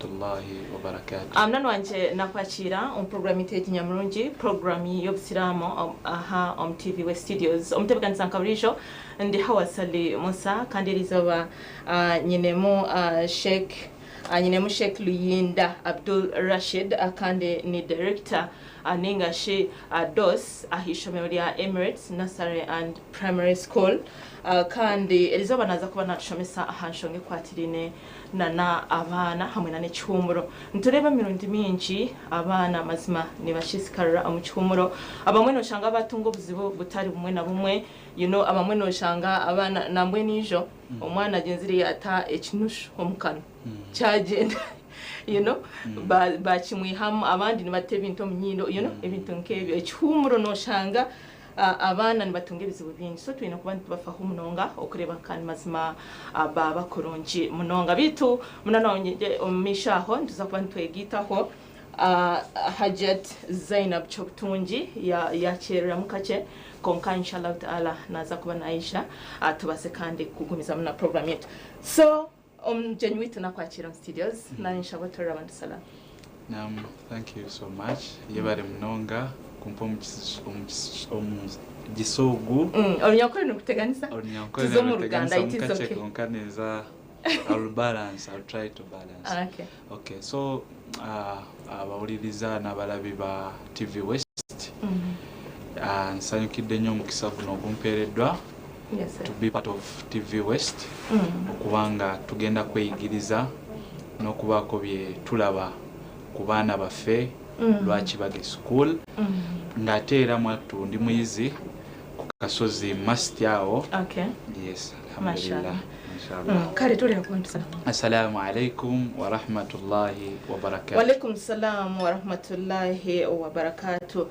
warahmatullahi wabarakatuh. Munywani wangye nakwakiira omu puroguraamu yaitu egi nyamurungi, puroguraamu y'obusiraamu aha omu TV West Studios. Omutebeekanisa nka buriijo ndi Hawa Ssali Musa kandi eriizooba nyinemu Sheikh nyinemu Sheikh Luyinda Abdul Rashid kandi ni Director ninga shi DOS aha ishomero rya Emirates Nursery and Primary School kandi erizooba naaza kuba naatushomesa aha nshonga ekwatiraine nana abaana hamwe nana ekihuumuro. Nitureeba emirundi mingi abaana mazima nibasisikarira omu kihuumuro. Abamwe noshanga batunga obuzibu butari bumwe na bumwe, you know abamwe noshanga abaana nambwenu ijo omwana agyenzire yaata ekinushu omu kanwa kyagyenda you know bakimwihamu, abandi nibata ebintu omu nyindo you know ebintu nk'ebyo. Ekihuumuro noshanga abaana nibatunga ebizibu bingi so twine kuba nitubafaho munonga okureeba nka mazima baaba kurungi munonga. Beitu munywani wangye omu maisho aho nituza kuba nitwegaitaho Hajjat Zainab Kyobutungi yakyereramu kakye kwonka inshallah ta'ala naaza kuba naija tubaase kandi kugumizamu na program yaitu. So omugyenyi waitu nakwakiira omu studios naanye nshaba otorere abantu salamu. Naam, thank you so much. Yebare munonga kumpa omugisa ogu. Orunyankore nirukuteganisa? Orunyankore Tuze omu Ruganda, niruteganisa it is mukakye okay. kwonka ninza I'll balance, I'll try to balance. Okay. Okay, so abawuliriza n'abalabi ba TV West, nsanyukidde nnyo omukisa guno ogumpeereddwa Yes, sir. to be part of TV West okubanga tugenda kweyigiriza n'okubaako bye tulaba ku baana baffe lwaki bage school ng'ate era mwattu ndi muyizi ku Kasozi Masti awo. Yes, alhamdulillah. Mashallah. Kale tolera kuba ntusalamu. Assalamu alaikum wa rahmatullahi wa barakatuh. Walaikum salam wa rahmatullahi wa barakatuh.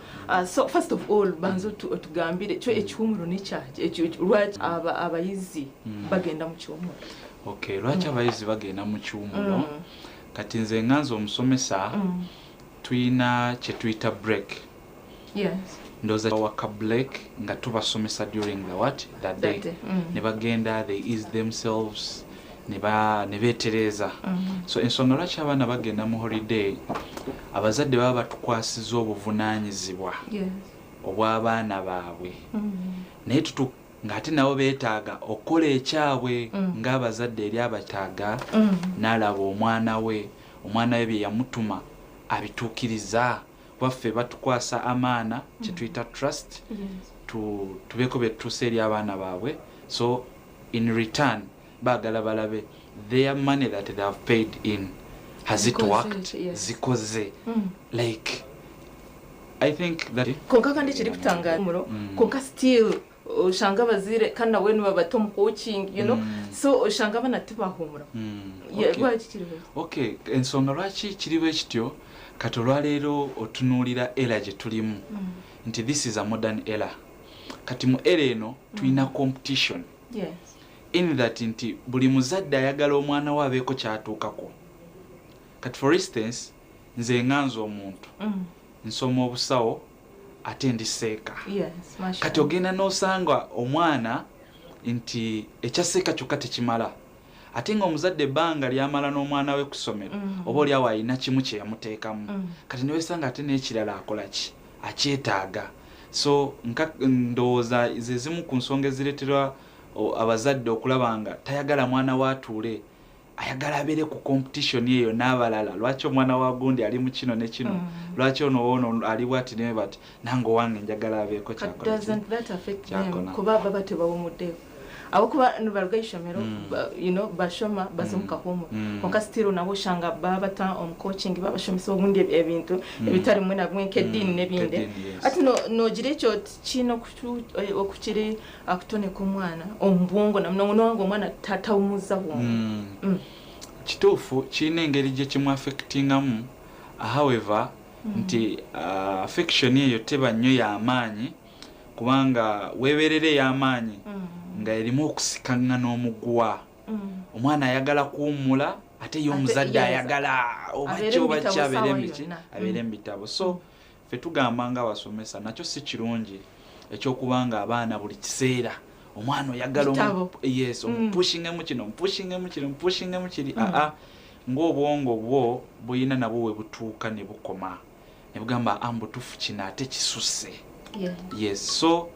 So first of all banza otugambire kyo ekihuumuro nekyaki? Lwaki abayizi bagenda mu kihuumuro? Okay, lwaki abayizi bagenda mu kiwumulo? Kati nze nga nze omusomesa tuyina kye tuyita break. Ndowooza waka break nga tubasomesa during the what? The day. The day. Ne bagenda, they ease themselves, ne beetereeza. So ensonga lwaki abaana bagenda mu holiday, abazadde baba batukwasiza obuvunaanyizibwa obw'abaana baabwe. Naye tutu ng'ate nabo beetaaga okukola ekyabwe ng'abazadde eri abataaga n'alaba omwana we, omwana we bye yamutuma abituukiriza. Baffe batukwasa amaana kye tuyita trust, tubeeko bye tutuusa eri abaana baabwe. So in return baagala balabe their money that they have paid in, has it Zikoze, worked? yes. Zikoze. Like I think that Konka kandi kiri kutanga muro konka still oshanga abazire kandi nawe nibabata omu coaching, you know? So oshanga abana tibahumura. Yeah, lwaki kiri bwe kityo? Okay, ensonga lwaki kiri bwe kityo, kati olwaleero otunuulira era gye tulimu nti this is a modern era. Kati mu era eno tulina competition. In that nti buli muzadde ayagala omwana we abeeko ky'atuukako. Kati for instance nze nganze omuntu nsoma obusawo ate ndi seeka. Yes, mashallah. Kati ogenda n'osanga omwana nti ekya seeka kyokka tekimala, ate ng'omuzadde ebbanga lyamala n'omwana we ku ssomero oba oli awo alina kimu kye yamuteekamu. Kati ne weesanga ate n'ekirala akola ki, akyetaaga. So ndowooza ze zimu ku nsonga ezireeterwa abazadde okulaba nga tayagala mwana we atuule, ayagala abeere ku competition eyo n'abalala. Lwaki omwana wa gundi ali mu kino ne kino? Lwaki ono woono ali bw'ati ne bw'ati? Nange owange njagala abeeko But kyakola ki? doesn't that affect them? Kyakola. Kuba baba tebawumuddeyo. Abo kuba nibaruga ishomero, you know, bashoma, baza omu kahuumuro. Konka still nabo oshanga baba bata omu coaching, babashomesa obundi ebintu ebitari bimwe na bimwe nk'ediini n'ebindi. Nk'ediini, yes. Ati nogira ekyo kiine okukiri akutoneka omwana omu bwongo, na munonga nowanga omwana tatawumuza bwongo. Kituufu kiine engeri gye kimu affectingamu, however nti affection eyo teba nnyo y'amaanyi, kubanga weeberera ey'amaanyi nga erimu okusikangana omuguwa. Omwana ayagala kuwummula, ate ye Ate omuzadde yes. ayagala oba Abeere ki mu oba ki, bitabo abeere ssaawa mu biki, yonna. abeere mu bitabo. So ffe tugamba ng'abasomesa nakyo si kirungi eky'okubanga abaana buli kiseera omwana oyagala Bitabo. yes, omupushingemu kino, omupushingemu kino, omupushingemu kiri. Aa, Ng'obwongo bwo buyina nabwo we butuuka ne bukoma ne bugamba, "Ah, mbutuufu kino ate kisusse." Yes, so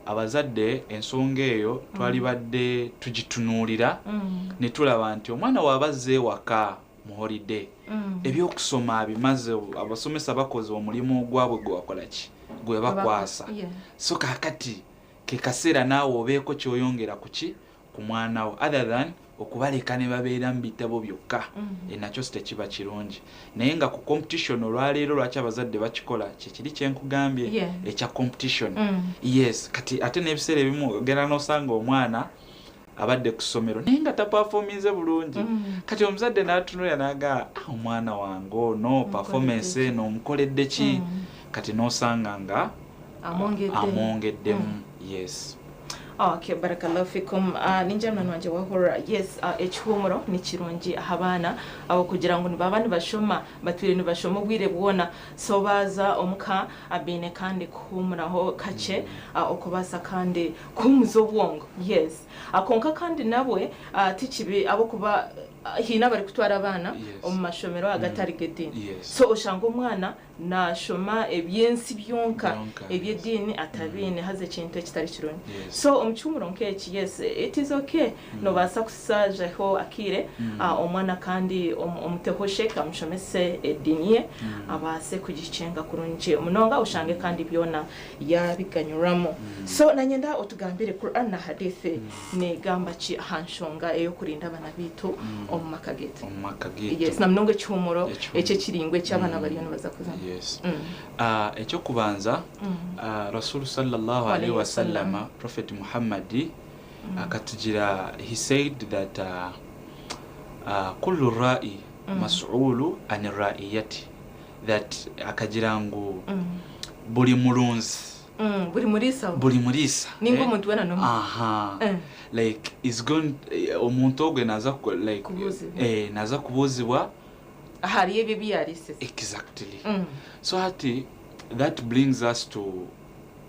abazadde ensonga eyo twalibadde tugitunuulira ne tulaba nti omwana waaba azze ewaka mu holiday, ebyokusoma abimaze, abasomesa bakoze omulimu gwabwe gwe bakola ki, gwe bakwasa. So kaakati ke kaseera naawe obeeko kyoyongera ku ki, ku mwana wo, other than okubaleka ne babeera mu bitabo byokka. Nakyo si tekiba kirungi, naye nga ku competition olwaleero lwaki abazadde bakikola, kyekiri kyenkugambye ekya competition. Yes, kati ate n'ebiseera ebimu ogenda n'osanga omwana abadde ku ssomero naye nga taperforminze bulungi. Kati omuzadde n'atunulira n'agamba, "Ah, omwana wange ono performance ki?" eno omukoledde ki? Kati n'osanga nga Amwongedde. Amwongeddemu, yes. Okay, barakallahu fikum. Ninja mwana wanje wahura. Yes, ekihuumuro ni kirungi abaana abo kugira ngu nibaba nibashoma, batwire nibashoma obwire bwona, so baza omuka abaine kandi kuhumuraho kakye, okubaasa kandi kuhumuza obwongo. Yes. Konka kandi nabwe tikibi abokuba hiine abari kutwara abaana omu mashomero agatari g'ediini. So oshanga omwana nashoma ebyensi byonka, Byonka, yes. eby'ediini atabiine, haza ekintu ekitari kirungi. So omu kihuumuro nk'eki, yes, it is okay, nobaasa kusajaho akiire, omwana kandi omuteho sheek amushomese ediini ye, abaase kugicenga kurungi munonga, oshange kandi byona yabiganyurwamu. So nanyenda otugambire Quran na Hadith negamba ki aha nshonga ey'okurinda abaana biitu omu maka getu. Omu maka gaitu. Yes, na munonga ekihuumuro Ekihuumuro. Ekyo ekiringwa eky'abaana bariyo nibaza kuzamu. Yes. Ekyokubanza, Rasul sallallahu alaihi wasallama, Prophet Muhammad akatugira, he said that kullu ra'i mas'ulu an ra'iyati, that akagira ngu buli mulunzi, Buri muriisa, buli muriisa, ninga eh? omuntu wena n'omu Aha. Like is going, omuntu ogwe naza like Kubuuzibwa. Naza kubuuzibwa Ahari ebyo ebi yarisize. Exactly. So hati that brings us to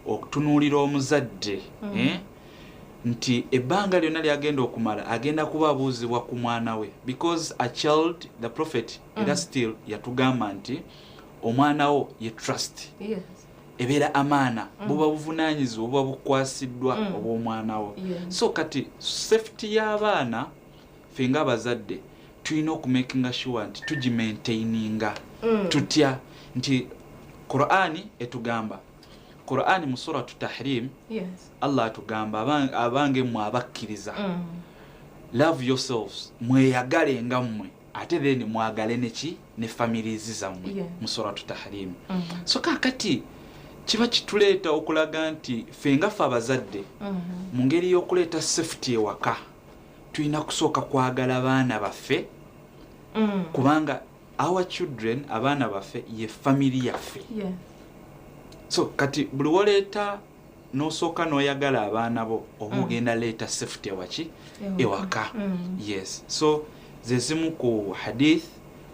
okutunuulira omuzadde, eh? Nti ebbanga lyonna lyagenda okumala agenda kuba abuuzibwa ku mwana we, because a child, the Prophet era still yatugamba nti omwana wo ye trust, ebeera amaana, buba buvunaanyizibwa buba bukwasiddwa obw'omwana wo. So kati safety y'abaana, ffe ng'abazadde tulina okumakinga sure nti tugimaintaininga. Tutya? Nti Qur'ani etugamba, Qur'ani mu Suratu Tahrim, Allah atugamba, "Abange mmwe abakkiriza, love yourselves, mweyagale nga mmwe, ate then mwagale neki, ne families zammwe," mu Suratu Tahrim. So kakati kiba kituleeta okulaga nti ffe nga ffe abazadde, mu ngeri y'okuleeta safety ewaka, tulina kusooka kwagala baana baffe, kubanga our children, abaana baffe, ye family yaffe. So kati buli woleeta n'osooka n'oyagala abaana bo, oba ogenda leeta safety ewaki? Ewaka. Yes, so ze zimu ku hadith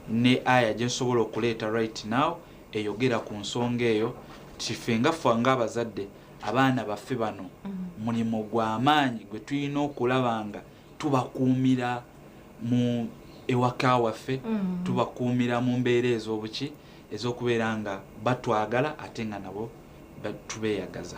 ne aya gye nsobola okuleeta right now eyogera ku nsonga eyo, ti ffe nga ffe ng'abazadde, abaana baffe bano mulimu gw'amaanyi gwe tulina okulaba nga tubakuumira mu ewaka waffe, tubakuumira mu mbeera ez'obuki, ez'okubeera nga batwagala ate nga nabo tubeeyagaza.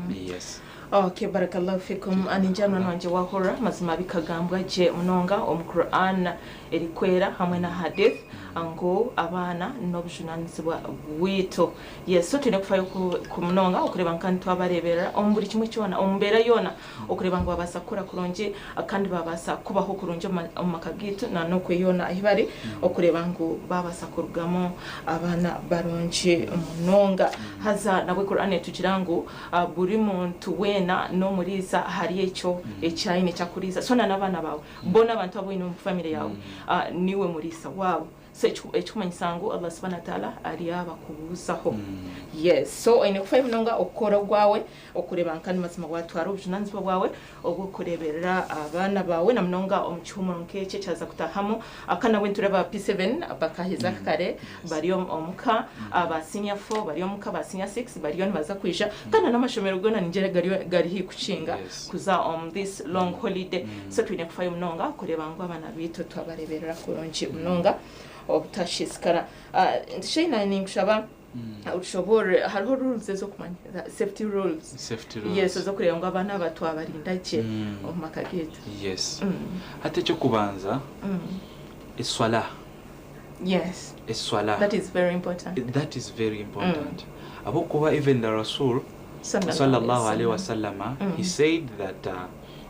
Yes. Okay, barakallahu fikum. Ninja mwana wanje wahora, mazima bikagambwa gye munonga omu Quran erikwera hamwe na Hadith ngu abaana n'obujunanizibwa bwitu. Yes, so tulina kufayo ku munonga okureba nka nitwabareberera omu buri kimwe kyona, omu mbeera yoona, okureba ngu babaasa kukura kurungi kandi babaasa kubaho kurungi omu maka gaitu na n'okwe yoona ahi bari, okureba ngu babaasa kurugamu abaana barungi munonga. Haza nabwe Quran etugira ngu buri muntu weena n'omuriisa hari ekyo ekyaine kyakuriisa. So na n'abaana baawe bona, abantu aboine omu family yawe, niwe muriisa waabo. So ekikumanyisa ngu Allah subhana wataala aryabakubuuzaho. Yes, so oine kufayo munonga okukora ogwawe okureeba nka ni mazima watwara obujunanizibwa bwawe obw'okureeberera abaana baawe, na munonga omu kihumuro nk'eki ekyaza kutahamu. Aka nabwe nitureba P7 bakaheza kare, bari omuka, aba senior 4 bari omuka, ba senior 6 bariyo nibaza kwija, kandi n'amashomero goona ningira gari haihi kukinga kuza on this long holiday. So twine kufayo munonga kureeba ngu abaana bitu twabareberera kurungi munonga obutashisikara. Sheina, ninkushaba ushobore, hariho rules ezokumanya, safety rules. Safety rules. Yes, ezokureba ngu abaana aba twabarinda gye omu maka gaitu. Yes. Hati ekyokubanza, eswala. Eswala. That is very important. That is very important, abokuba even the Rasul sallallahu alaihi wasallama, he said that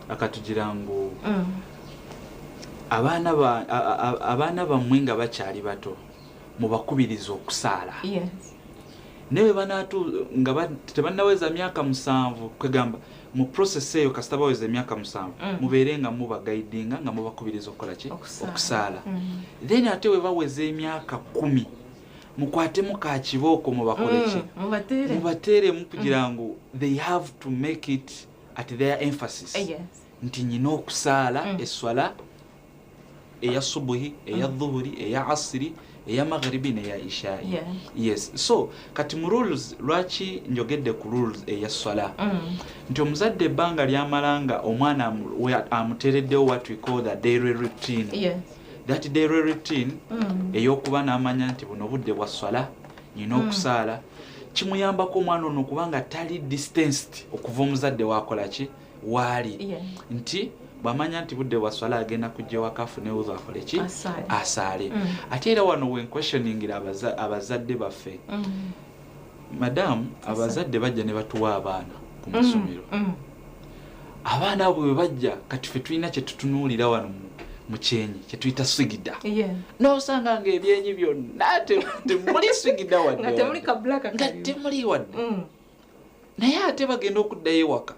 akatugira ngu abaana bammwe nga bakyali bato mubakubiriza okusaala. Naye banatu nga tebannaweza myaka 7, kwegamba mu process eyo kasita baweza emyaka 7, mubeere nga mubaguidinga, nga mubakubiriza okukola ki? Okusaala. Okusaala. Then ate we baweza emyaka 10, mukwatemu ka kibooko, mubakole ki? Mubateere. Mubateeremu kugira ngu they have to make it at their emphasis nti nyina okusaala eswala eya subuhi, eya dhuhuri, eya asiri, eya magharibi neya ishai. Yes, so kati mu rules, lwaki njogedde ku rules eya swala, nti omuzadde ebbanga lyamala nga omwana amuteereddewo what we call the daily routine, that daily routine ey'okuba n'amanya nti buno budde bwa swala, nyina okusaala, kimuyambako omwana ono kubanga tali distanced okuva omuzadde wakola ki, waali. Nti bw'amanya nti budde bwa swala, agenda kujja waka afune wuzu, akole ki? Asaale. Asaale. Ate era wano wenquestioningira abazadde baffe, madamu, abazadde bajja ne batuwa abaana ku masomero. Abaana abo bwe bajja, kati ffe tulina kye tutunuulira wano mu kyenyi kye tuyita sigida. N'osanga nga ebyenyi byonna temuli sigida wadde. Nga temuli Wadde. Ka black Nga kaliwo. temuli wadde. Naye ate bagenda okuddayo ewaka,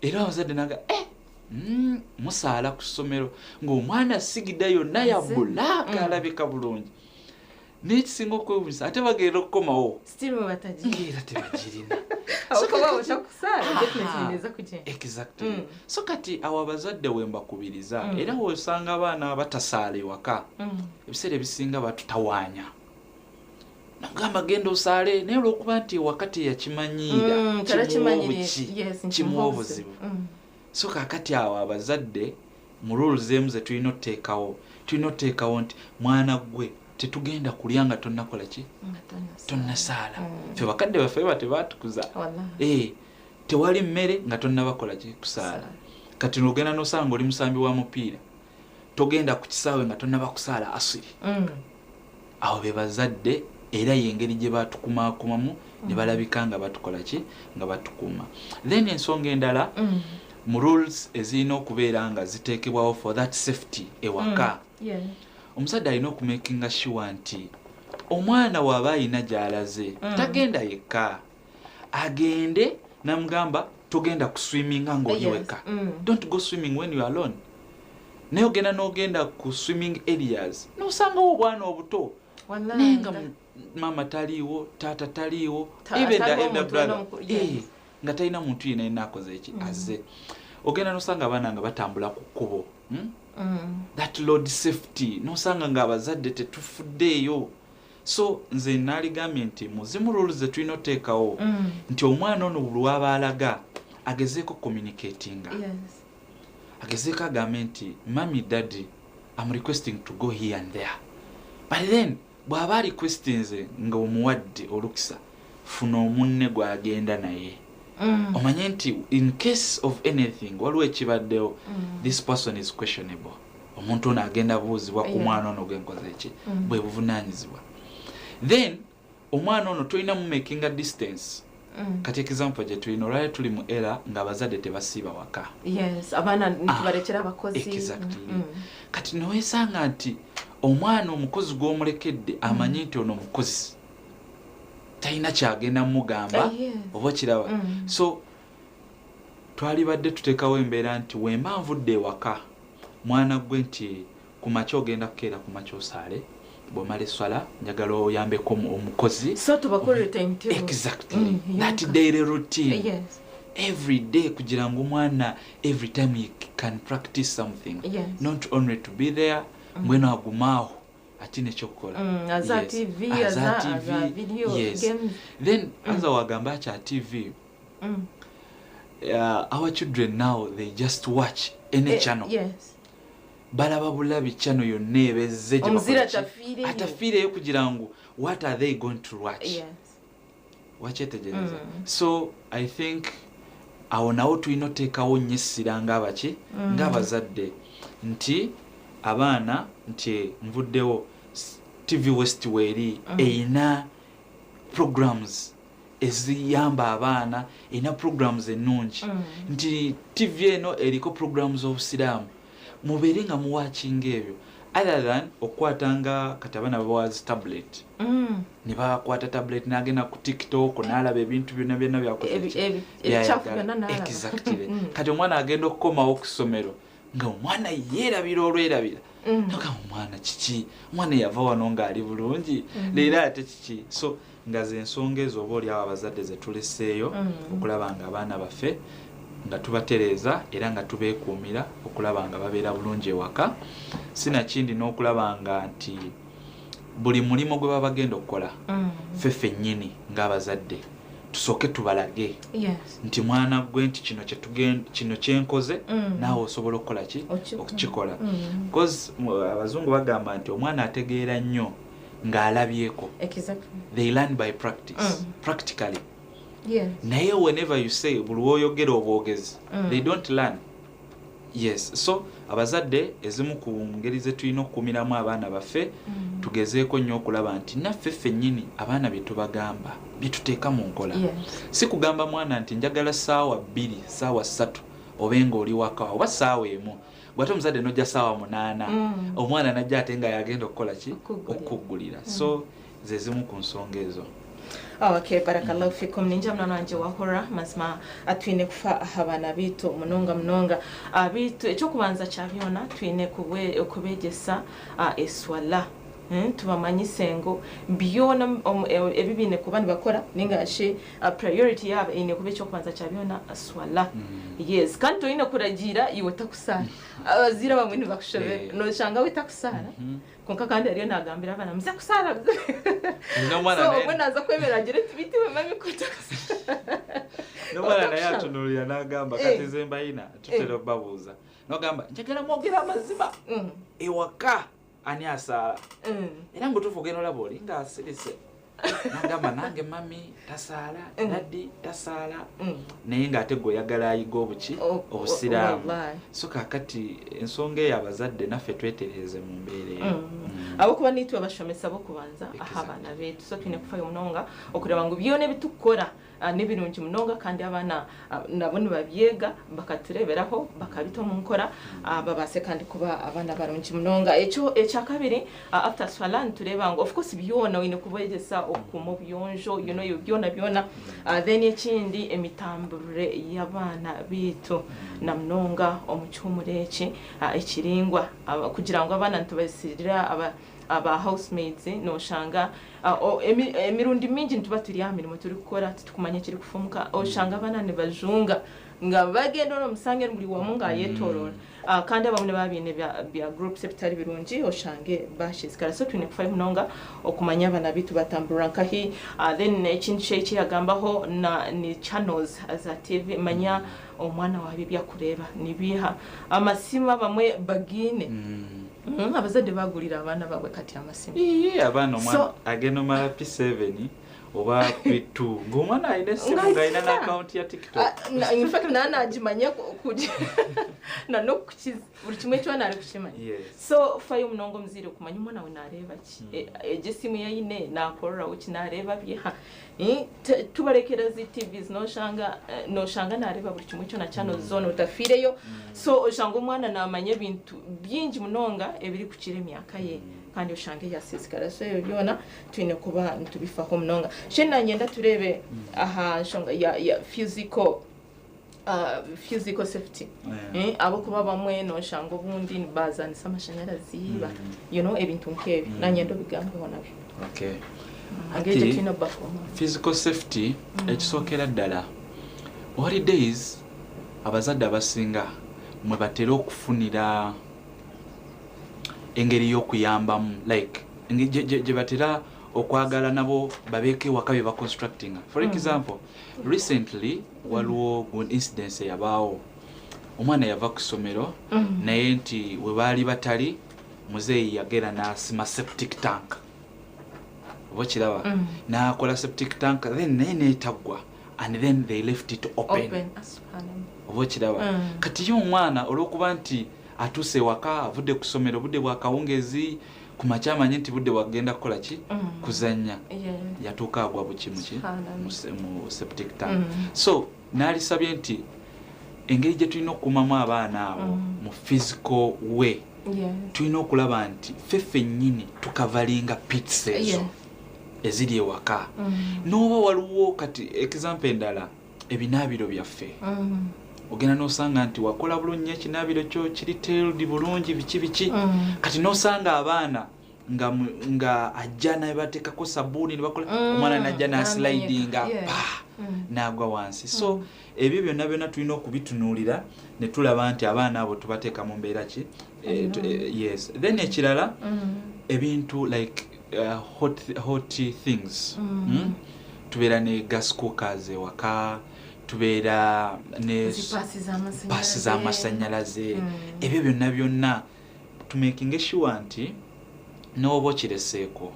era abazadde naga, eh, musaala ku ssomero ng'omwana sigida yonna ya Nze. black, alabika bulungi. N'ekisinga okwewunyisa, ate bagenda okukomawo Still batagira. Ng'era tebagirina. Aho kuba kusaala, Aha. definitely neza kugenda. Exactly. So kati awo abazadde wembakubiriza, era wosanga abaana batasaala ewaka, ebiseera ebisinga batutawaanya, nagamba genda osaale, naye olwokuba nti ewaka teyakimanyiira, kimuwa Tarakimanyiriye. obuki, Yes, kimuwa kimuwa obuzibu. obuzibu. So kakati awo abazadde mu rules emu ze tulina otuteekawo, tulina otuteekawo nti mwana gwe tetugenda kulya nga tonnakola ki? Nga tonnasaala. Tonnasaala. Ffe bakadde baffe ba tebatukuza. Wallahi. Eh, tewali mmere nga tonnabakola ki? Kusaala. Kusaala. Kati nogenda nosanga oli musambi wa mupiira, togenda ku kisaawe nga tonnaba kusaala asiri. Awo be bazadde, era yengeri gye batukumakumamu ne balabika nga batukola ki, nga batukuuma. Then ensonga endala mu rules ezirina okubeera nga ziteekebwawo for that safety ewaka, omuzadde alina okumakinga sure nti omwana waaba ayina gy'alaze, tagenda yekka, agende namugamba togenda kuswiminga ng'oli wekka. Don't go swimming when you are alone. Naye ogenda n'ogenda ku swimming areas n'osangawo obwana obuto, Wallahi, naye nga maama taliiwo, taata taliiwo, even the ataliwo elder omuntu brother, yes. Eh, nga talina muntu yena yena akoze eki, azze. Ogenda nosanga abaana nga batambula ku kkubo, That road safety nosanga nga abazadde tetufuddeeyo. So nze naaligambye nti muzimu rules ze tulina oteekawo, nti omwana ono buli waba alaga agezeeko communicatinga, agezeeko agambe nti mummy, daddy, am requesting to go here and there. But then bw'aba requestinze nga omuwadde olukisa, funa omunne gw'agenda naye, omanye nti in case of anything waliwo ekibaddewo, this person is questionable, omuntu ono agenda buuzibwa ku mwana ono gwenkoze eki. Bwe buvunaanyizibwa. Then omwana ono tolina mumakinga distance. Kati example gye tulina olwali, tuli mu era ng'abazadde tebasiiba waka. Yes, abaana nitubalekera abakozi. Exactly. Kati nowesanga nti omwana omukozi gw'omulekedde amanyi nti ono omukozi talina kyagenda mugamba. Oba okiraba? So twalibadde tuteekawo embeera nti wemba nvudde ewaka, mwana gwe, nti ku makya ogenda kukeera ku makya osaale. Bwomala eswala, njagala oyambeko omukozi. So tubakorere timetable. Exactly. That daily routine every day, kugira ngu omwana every time he can practice something, not only to be there, mbwenu agumaaho atiine ekyokukola. Aza TV, Aza aza TV, aza video games. Then aza wagamba kya TV, our children now, they just watch any channel. Balaba bulabi channel yonna ebezze gye Omuzira bakola ki? atafiireyo. Atafiireyo kugira ngu what are they going to watch? Wakyetegereza? So I think awo nawo tulina oteekawo nnyo essira ng'abaki, ng'abazadde, nti abaana nti nvuddewo TV West weeri, eyina programs eziyamba abaana, erina programs ennungi, nti TV eno eriko programs obusiraamu, mubeere nga muwakinga ebyo, other than okukwata nga kati abaana babawazi tablet, ne bakwata tablet n'agenda ku TikTok n'alaba ebintu byonna byonna byakoze ki? Ebikyafu Byayagala. byonna n'alaba. Exactly. Kati omwana agenda okukomawo ku ssomero nga omwana yeerabira olwerabira. Nogamba, omwana kiki? Omwana yava wano ng'ali bulungi, leero ate kiki? So nga ze ensonga ezo oba oliawo abazadde ze tuleseeyo okulaba nga abaana baffe nga tubatereeza era nga tubeekuumira okulaba nga babeera bulungi ewaka. Sinakindi n'okulaba nga nti buli mulimu gwe baba bagenda okukola, ffe ffennyini ng'abazadde tusooke tubalage nti mwana gwe, nti kino kino kyenkoze, naawe osobola okukola ki? Okikola. Okukikola. Because abazungu bagamba nti omwana ategeera nnyo ng'alabyeko. They learn by practice, practically. Naye whenever you say, buli woyogera obwogezi, they don't learn. Yes, so abazadde, ezimu ku ngeri ze tulina okukuumiramu abaana baffe, tugezeeko nnyo okulaba nti naffe ffennyini abaana bye tubagamba bye tuteeka mu nkola. Si kugamba mwana nti njagala 2:00, 3:00 obe nga oli waka, oba 1:00, gwate omuzadde nojja 8:00, omwana najja ate nga yagenda okukola ki? Okuggulira. Okuggulira. So ze zimu ku nsonga ezo. Okay, barakallahu fikum. Ninja mwana wanje wahora mazima atwine kufa abaana bitu munonga munonga. Bitu ekyokubanza kya byona, twine kubegyesa eswala. Tubamanyise ngu byona ebi biine kuba nibakora ningashi priority yabo eine kuba ekyokubanza kya byona swala. Yes, kandi toine kuragira iwe takusaara. Abazire bamwe nibakushobera, noshanga we takusaara, konka kandi ariyo nagambira abaana, muze kusaara. N'omwana So naye obwo naza kwemera agire ati bitiwe mami kutakusaara. N'omwana naye Otakushaba. atunuulira n'agamba, kati ze mbayina tutera obbabuuza, n'ogamba, njagala mwogere amazima, ewaka ani asaala? Era ngaotuufu ogenda olaba oli ng'asirise, nagamba, nange mami tasaala, daddy tasaala, naye ng'ate gwe oyagala ayiga obuki? Obusiraamu. Wallahi. So kaakati ensonga eyo, abazadde naffe twetereeze mu mbeera eyo. Abokuba nitwe abashomesa bokubanza aha abaana betu, so twine kufayo munonga okureba ngu byona ebitukukora n'ebirungi munonga, kandi abaana nabo nibabyega bakatureberaho, bakabita omu nkora, babase kandi kuba abaana barungi munonga. Ekyo ekyakabiri, after swala, nitureba ngu of course byona oine kubegyesa okukuuma obuyonjo, ebyo byona byona. Then ekindi, emitamburire y'abaana bitu na munonga omu kihumuro eki ekiringwa, kugira ngu abaana nitubasirira aba housemaids, noshanga emirundi mingi nituba turi aha mirimo turi kukora, titukumanya ekiri kufumuka, oshanga abaana nibajunga nga bagenda omusange buri wamu nga yetorora. Kandi abamwe baba biine bya groups ebitari birungi, oshange bashizikara. So twine kufayo munonga okumanya abaana bitu batamburira nkahi. Then ekindi ekyagambaho na ni channels za TV. Manya omwana wawe ebyakureeba nibiha, amasimu abamwe bagiine. Abazadde bagulira abaana baabwe kati amasimu. Iye, abaana omwana agenda omala P7 oba P2 ng'omwana alina essimu, Nga ng'alina alina. n'akawunti ya TikTok. Ah, in fact nanagimanya nanokukiza buri kimwe kyona ari kukimanya. So fayo munonga omuzaire okumanya omwana we nareeba ki, egyo esimu yaine nakoreraho ki, nareeba byiha. Tubarekera zi TVs, noshanga nareeba buri kimwe kyona, channels zona otafiireyo. So oshanga omwana namanya ebintu bingi munonga ebiri kukira emyaka ye, kandi oshange yasisikara. So ebyo byona twine kuba nitubifaho munonga. She nanyenda turebe aha nshonga ya physical Physical safety ahabw'okuba abamwe noshanga obundi nibazanisa amashanyarazi you know ebintu nk'ebyo nanye obigambeho nabyo. Okay. Engeri Hati, gyetulina okubakuumamu. Physical safety, ekisookera ddala, holidays abazadde abasinga mwe batera okufunira engeri y'okuyambamu, like engeri gye batera okwagala nabo babeeko ewaka bye baconstructinga. For example, recently waliwo good incidence eyabaawo, omwana yava ku ssomero, naye nti we baali batali, muzeeyi yagenda n'asima septic tank, oba okiraba, n'akola septic tank, then naye neetaggwa, and then they left it open. Open. Ah, subhanallah. Oba okiraba, kati ye omwana olw'okuba nti atuuse ewaka avudde ku ssomero, budde bwa kawungezi, ku makya amanye nti budde bwagenda kukola ki? Kuzannya. Yatuuka agwa buki muki? Subhanallah. Mu septic tank. So naalisabye nti engeri gye tulina okukuumamu abaana abo mu physical way, tulina okulaba nti ffe ffennyini tukavalinga pits ezo eziri ewaka. N'oba waliwo kati example endala, ebinaabiro byaffe, ogenda n'osanga nti wakola bulungi nnyo ekinaabiro kyo, kiri tiled bulungi, biki biki, kati n'osanga abaana nga ajja nebateekako sabuuni nebakola, omwana najja naslidinga, pa, n'agwa wansi. So ebyo byonna byonna tulina okubitunuulira ne tulaba nti abaana abo tubateeka mu mbeera ki? Yes. Then ekirala, ebintu like hot things. Tubeera ne gas cookers ewaka, tubeera ne Zipaasi z'amasannyalaze. Paasi z'amasannyalaze. Ebyo byonna byonna tumakinge sure nti n'oba okireseeko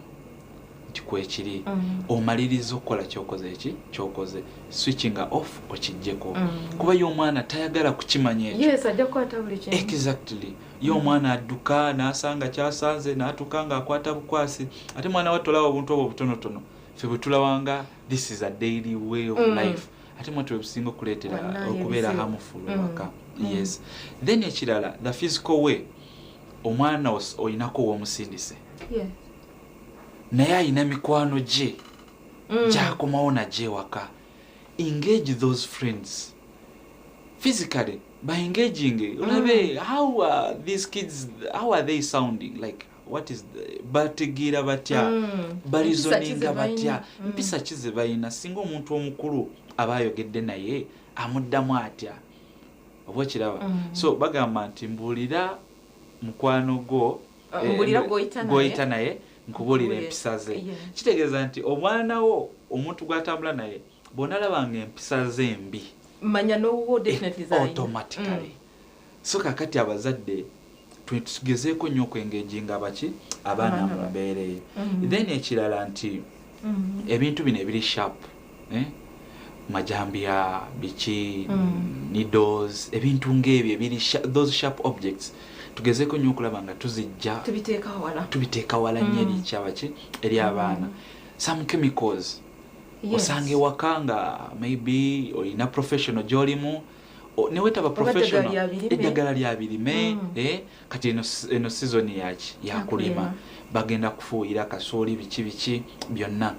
nti kwekiri, omaliriza okukola kyokoze, eki kyokoze, switchinga off, okiggyeko, kuba ye omwana tayagala kukimanya ekyo. Yes, ajja kukwata buli kimu. Exactly. Ye omwana adduka n'asanga kyasanze, n'atuuka ng'akwata bukwasi. Ate mwana wa tolaba obuntu obwo obutonotono ffe bwe tulabanga this is a daily way of life, ate mwatu bwe businga okuleetera Wallahi, okubeera ebizibu. harmful ewaka. Yes. Then ekirala, the physical way, omwana olinako w'omusindise, naye ayina mikwano gye gyakomawo nagyo ewaka. Engage those friends physically by engaging, olabe how are these kids, how are they sounding, like what is the, bategeera batya, bareasoninga Empisa ki ze batya, balina? Mpisa ki ze balina, singa omuntu omukulu aba ayogedde naye amuddamu atya, oba okiraba. So bagamba nti mbuulira mukwano gwo, Mbuulira gw'oyita naye. gw'oyita naye, nkubuulira Nkubuulire. empisa ze. Kitegeeza nti omwana wo, omuntu gw'atambula naye, bw'onalabanga empisa ze embi, manya n'owuwo definitely z'alina. Automatically. So kakati abazadde tugezeeko nnyo okwengaginga abaki, abaana Abaana mu mbeera eyo. Then ekirala nti ebintu bino ebiri sharp, eh? Majambiya, biki, needles, ebintu ng'ebyo ebiri those sharp objects, tugezeeko nnyo okulaba nga tuzijja, tubiteeka wala, tubiteeka wala nnyo eri kyabaki, eri abaana. Some chemicals, osanga ewaka nga maybe olina professional gy'olimu, newetaba Oba professional, eddagala lya birime. Eddagala lya birime, kati eno season yaki, yakulima, Yakulima. bagenda kufuuyira kasooli, biki biki byonna.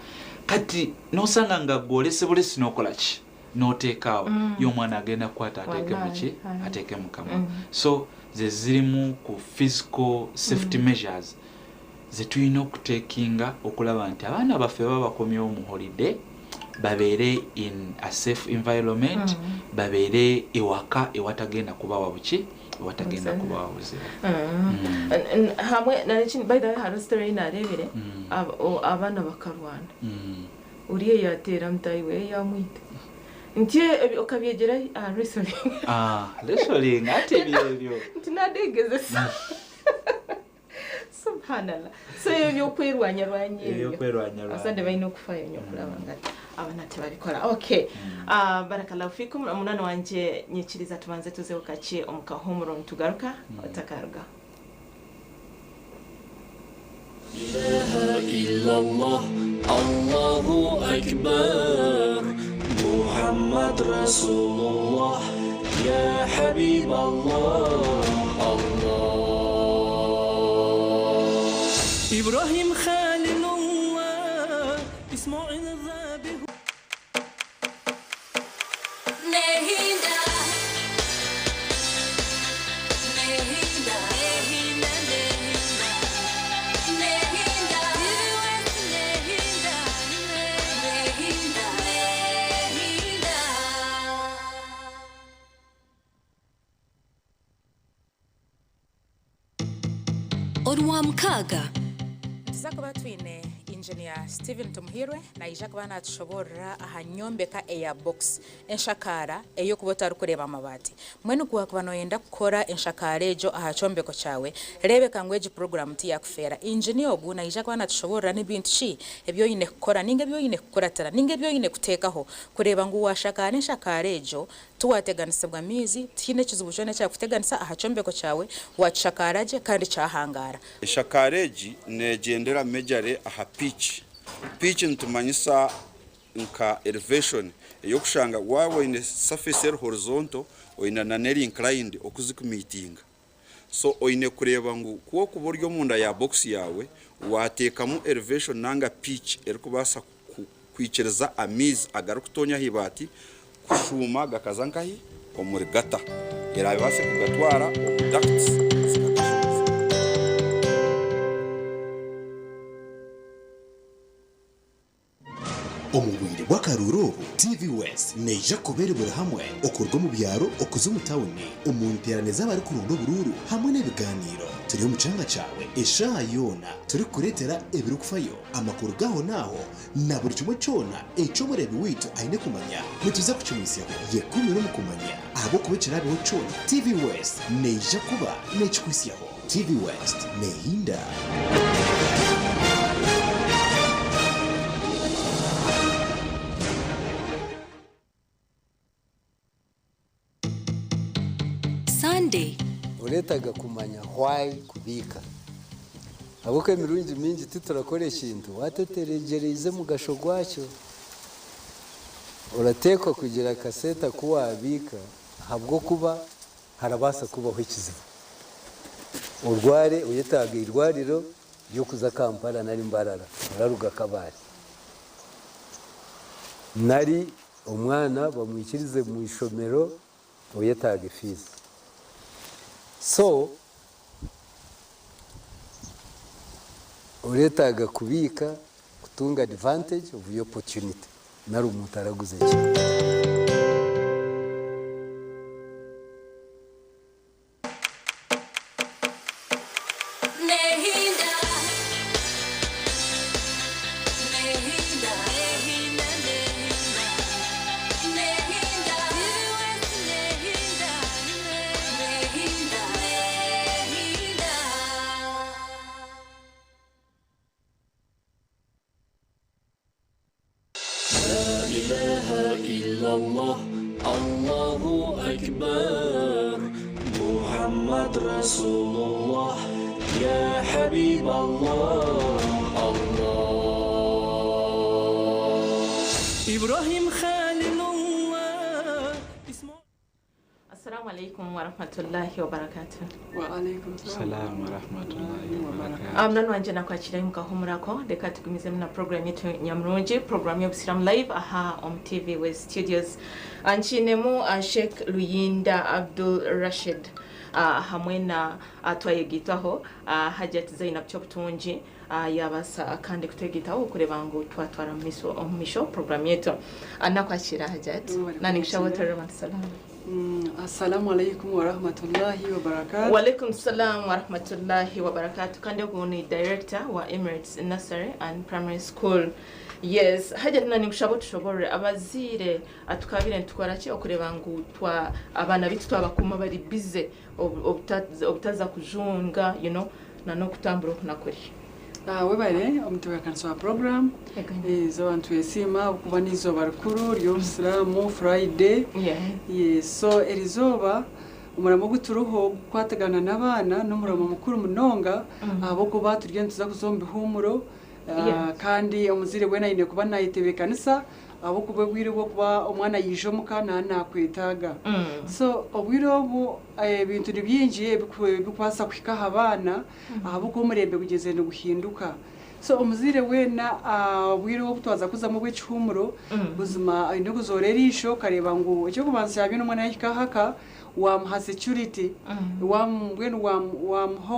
Kati nosanga nga gwolese bulesi n'okola ki, n'oteekaawo, ye omwana agenda kukwata ateeke Wallahi, muki, aye. ateeke mu kamwa. So ze zirimu ku physical safety measures ze tulina okutekinga okulaba nti abaana baffe baba bakomyewo mu holiday, babeere in a safe environment, babeere ewaka ewatagenda kubawa buki, ewatagenda Buzibu. kubawa buzibu. Hamwe nakini, by the way, hariho story narebire, abaana bakarwana, uriya yateera mutayi we yamwita nti okabyegera aha wrestling. Ah, wrestling ate byebyo. Nti nadegezesa, subhanallah. So ebyo byokwerwanyarwanya ebyo, Ebyokwerwanyarwanya. abazadde balina okufaayo nnyo okulaba nga abaana tebabikola. Okay, barakallahu fikum. Omunani wanje, nyikiriza tubanze tuzeho kake omu kahumuro, nitugaruka, otakarugaho. إله إلا الله الله أكبر محمد رسول الله يا حبيب الله الله إبراهيم خليل الله إسماعيل ذابح Nehinda. Orwamukaaga. Nituza kuba twine Engineer Steven Tumuhirwe naija kuba natushoboorora aha nyombeka eya box enshakaara ey'okuba otarikureeba amabaati. Mbwenu ku wakuba noyenda kukora enshakaara egyo aha kyombeko kyawe, reebeka ngu egi puroguraamu tiyakufeera. Engineer ogu naija kuba natushoboorora ni bintu ki ebi oine kukora ninga ebi oine kukuratira ninga ebi oine kuteekaho kureeba ngu washakaara enshakaara egyo tiwateganisibwa maizi, tihaine ekizibu kyona ekyakuteganisa aha kyombeko kyawe, wakishakaara gye kandi kyahangaara. Eshakaara egi negyendera majorly aha pitch. Pitch nitumanyisa nka elevation ey'okushanga waaba oine surface eri horizontal oine nana eri inclined oku zikumiitinga. So oine kureeba ngu ku orikuba ori omunda ya box yaawe waateekamu elevation nanga pitch erikubaasa kwikiriza amaizi agarikutonya aha ibaati kushuuma gakaza nkahi? Omuri gata eraabaase kugatwara omu ducts zikagashuumiza. Omu bwire bw'akaruuru obu, TV West neija kuba eri buri hamwe okuruga omu byaro okuza omu tauni omu nteerane z'abarikuronda oburuuru hamwe n'ebigaaniiro. Turi omu kyanga kyawe eshaaha yoona turikukureetera ebirikufayo, amakuru g'ahonaaho na buri kimwe kyona eki omureebi waitu aine kumanya. Nituza kukimwitsyaho. Yekumire omu kumanya ahabw'okuba ekiraabeho kyona, TV West neija kuba neekikuhitsyaho. TV West neehinda. Sunday. Oreetaga kumanya why kubiika. Ahabw'okuba emirungi mingi titurakora ekintu watetegyereize omugasho gwakyo. Orateekwa kugira akasente aku waabiika ahabw'okuba harabaasa kubaho ekizibu. Orware oyetaaga eirwariro ry'okuza Kampala nari Mbarara oraruga Kabale. Nari omwana bamwikirize omu ishomero oyetaaga fiizi. So oreetaaga kubiika kutunga advantage of your opportunity nari omuntu araguza ekintu. لا إله إلا الله الله أكبر محمد رسول الله يا حبيب الله الله إبراهيم خليل الله اسمه Assalamu alaikum warahmatullahi wabarakatuh. Waalaikum Salaam warahmatullahi wabarakatuh. Mnani wanje nakwakira mukahumurako reka tugumizemu na program yetu nyamurungi program y'obusiramu live aha omu TV West Studios. Nkiinemu Sheikh Luyinda Abdul Rashid hamwe na twayegitaho Hajat Zainab Kyobutungi yabaasa kandi kutwegitaho okureba ngu twatwara omu misho program yetu. Nakwakira Hajat. Waalaikum Naninkushaba salam. otorere abantu salamu. Assalamu alaikum warahmatullahi wabarakatuh. Walaikum salam warahmatullahi wabarakatuh. Kandi ogu ni director wa Emirates Nursery and Primary School. Yes, hajja nani nkushaba otushoborere abaziire atukabire nitukora ki okureba ngu twa abaana bitu twabakuma bari busy obutaza kujunga na n'okutambura oku nakuri. Webale omutebeekanisa wa program izooba nitwesiima okuba n'eizooba rikuru ry'obusiraamu Friday. Yes, so erizooba omurimo ogu turiho kukwatagana n'abaana n'omurimo mukuru munonga ahabw'okuba turiyo nituza kuza omu bihuumuro. Kandi omuzaire weena aine kuba nayetebeekanisa ahabw'okuba obwire bw'okuba omwana yaija omuka naaba nakwetaaga. So obwire obu ebintu ni bingi ebikubaasa kuhika aha baana ahabw'okuba omurembe gugyenzire niguhinduka. So omuzaire weena obwire obu twaza kuzamu obw'ekihuumuro buzima aine kuzoora eriisho okareeba ngu eky'okubanza kya byona omwana yahika ahaka wamuha security, mbwenu wamuha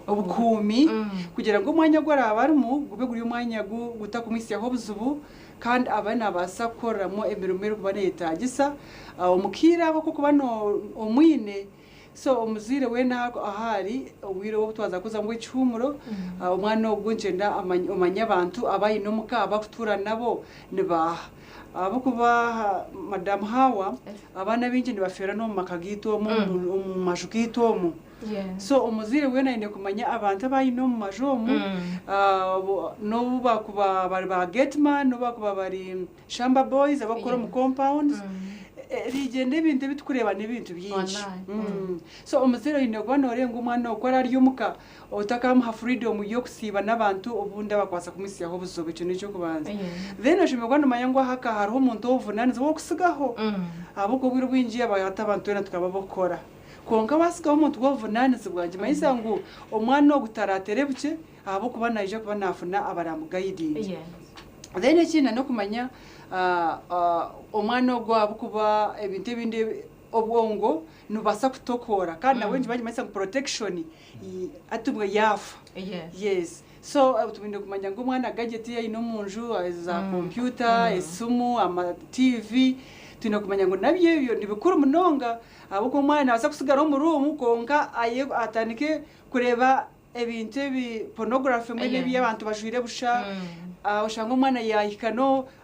obukuumi kugira ngu omwanya ogu araaba arimu gube guri omwanya gutakumwitsyaho obuzibu kandi abe nabaasa kukoreramu emirimo erikuba neyetaagisa. Omu kaire ako k'okuba omwine. So omuzaire weena ahaari obwire obu twaza kuza ngu ekihuumuro, omwana ogu nikyenda omanye abantu abu aine omuka abu arikutuura nabo nibaaha. Ahabw'okuba Madam Hawa, abaana abaingi nibafeera n'omu maka gaitu omu, omu maju gaitu omu. So omuzaire weena aine kumanya abantu abu aine omu maju omu, n'obu baakuba bari ba gate man, n'obu baakuba bari shamba boys abarikukora omu compounds, rigyenda ebintu ebi turikureeba n'ebintu bingi. So omuzaire oine kuba nooreeba ngu omwana ogu ku ari omuka, otakamuha freedom y'okusiiba n'abantu obundi abakubaasa kumuhitsyaho obuzibu, ekyo n'eky'okubanza. Then oshemereire kuba noomanya ngu ahaka hariho omuntu ow'obuvunaanizibwa ow'okutsigaho, ahabw'okuba obwire obwingi hati abantu twena tukaba ab'okukora. Kwonka waatsigaho omuntu w'obuvunaanizibwa nikimanyisa ngu omwana ogu taraaterebukye ahabw'okuba naija kuba naafuna abaraamugayidinge. Then ekindi n'okumanya omwana ogu ahabw'okuba ebintu ebindi obwongo nibubaasa kutokoora kandi nabwe nikiba nikimanyisa ngu protection hati bwe yaafa. Yes. So twine kumanya ngu omwana gadget ei aine omu nju za kompyuta, esimu, ama TV, twine kumanya ngu nabyo ebyo ni bikuru munonga ahabw'okuba omwana naabaasa kusigara omu room kwonka atandike kureeba ebintu ebi pornography mbwenu ebi abantu bajwaire busha, oshange omwana yaahika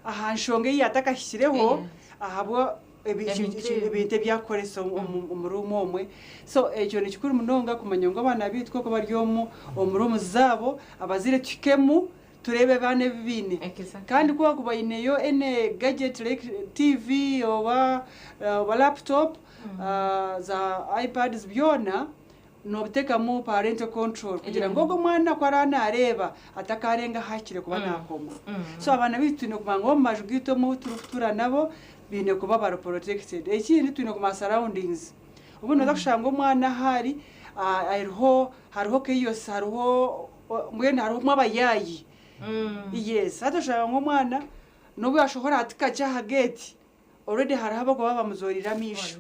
aha nshonga ei yaatakahikireho ahabwa ebintu ebi arikukoresa omu room omwe. So ekyo ni kikuru munonga kumanya ngu abaana baitu oku bari omu rooms zaabo, abazaire tuhikemu tureebe abaana ebi baine. Kandi ku baakuba baineyo any gadget like TV oba laptop, za iPads byona, noobiteekamu parental control kugira ngu ogwo omwana ku araba naareeba atakaarenga ahu ahikire kuba naakoma. So abaana baitu twine kumanya ngu omu maju gaitu omu ahu turikutuura nabo baine kuba bari protected. Ekindi twine kumanya surroundings. Obundi nooza kushanga omwana ahu ari hariho hariho chaos hariho mbwenu harimu abayaayi. Yes, hati oshanga ngu omwana n'obu yaashohora hati kakye aha gate, already hariho abarikuba bamuzoorire amaisho.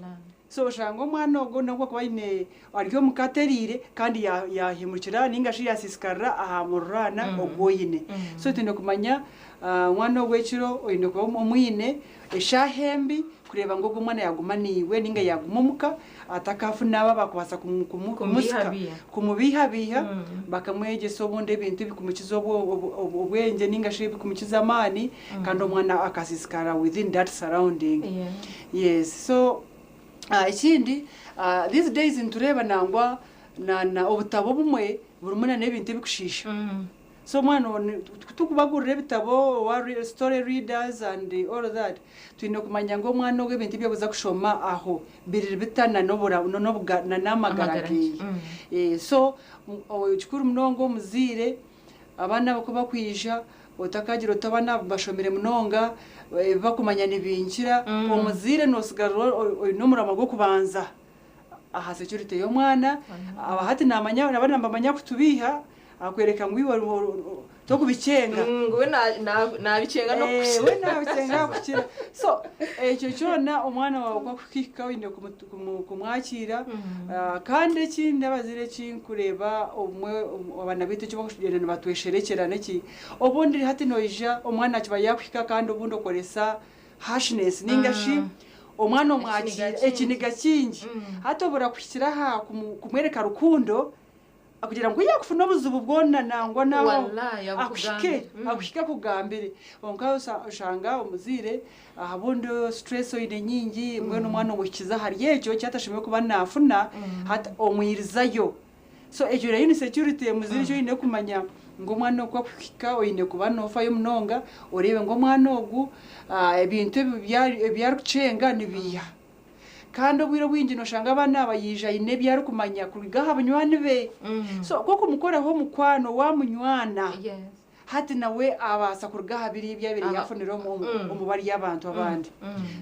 So oshanga omwana ogwo n'obu akuba aine ari omuka atereire kandi yaahemukira ninga shi yaasiisikarira aha muriraana ogu oine. So twine kumanya omwana ogwo ekiro oine kuba omwine eshaaha embi kureeba ngu ogwo omwana yaaguma naiwe ninga yaaguma omuka atakaafuna abo abakubaasa kumusika kumubiihabiiha bakamwegyesa obundi ebintu ebikumukiza obwengye ninga shi ebikumukiza amaani kandi omwana akasiisikara within that surrounding. Yes, so ekindi these days nitureeba nangwa na obutabo obumwe burimu na n'ebintu ebikushiisha. So omwana tukubagurira ebitabo oba story readers and all that, twine kumanya ngu omwana ogwo ebintu ebi arikuza kushoma aho biri bita na n'amagara geye. So kikuru munonga omuzaire abaana abo ku bakwija otakagira oti abaana aba bashomire munonga ebi bakumanya nibinkira, omuzaire noosigara oine omurimo gw'okubanza aha security y'omwana. Hati naamanya abaana nibamanya kutubiiha akwereka ngu iwe tokubikyenga. Ngu we nabikyenga n'okukira. We nabikyenga kukira. So ekyo kyona omwana waawe ku akuhika oine kumwakiira. Kandi ekindi abazaire ekinkureeba obumwe abaana baitu eki barikugyenda nibatwesherekyera n'eki, obundi hati noija omwana akiba yaakuhika kandi obundi okoresa harshness ninga shi omwana omwakiira ekiniga kingi. Hati obura kuhikira aha kumwereka rukundo kugira ngu yaakufuna obuzibu bwona nangwa nawe akuhike akuhike akugambire. Kwonka oshanga omuzaire ahabundi stress oine nyingi, mbwenu omwana omuhikiza ahari ekyo eki atashemereire kuba naafuna, hati omwirizayo. So ekyo nayo ni security omuzaire eki oine kumanya ngu omwana oku akuhika oine kuba noofayo munonga oreebe ngu omwana ogu ebintu ebi arikukyenga nibiiha. Kandi obwire obwingi nooshanga abaana aba yaija aine ebi arikumanya kuruga aha banywani be. So ku okumukoraho omukwano waamunywana, hati nawe abaasa kuruga aha biri ebi abaire yaafunire omu bari abantu abandi.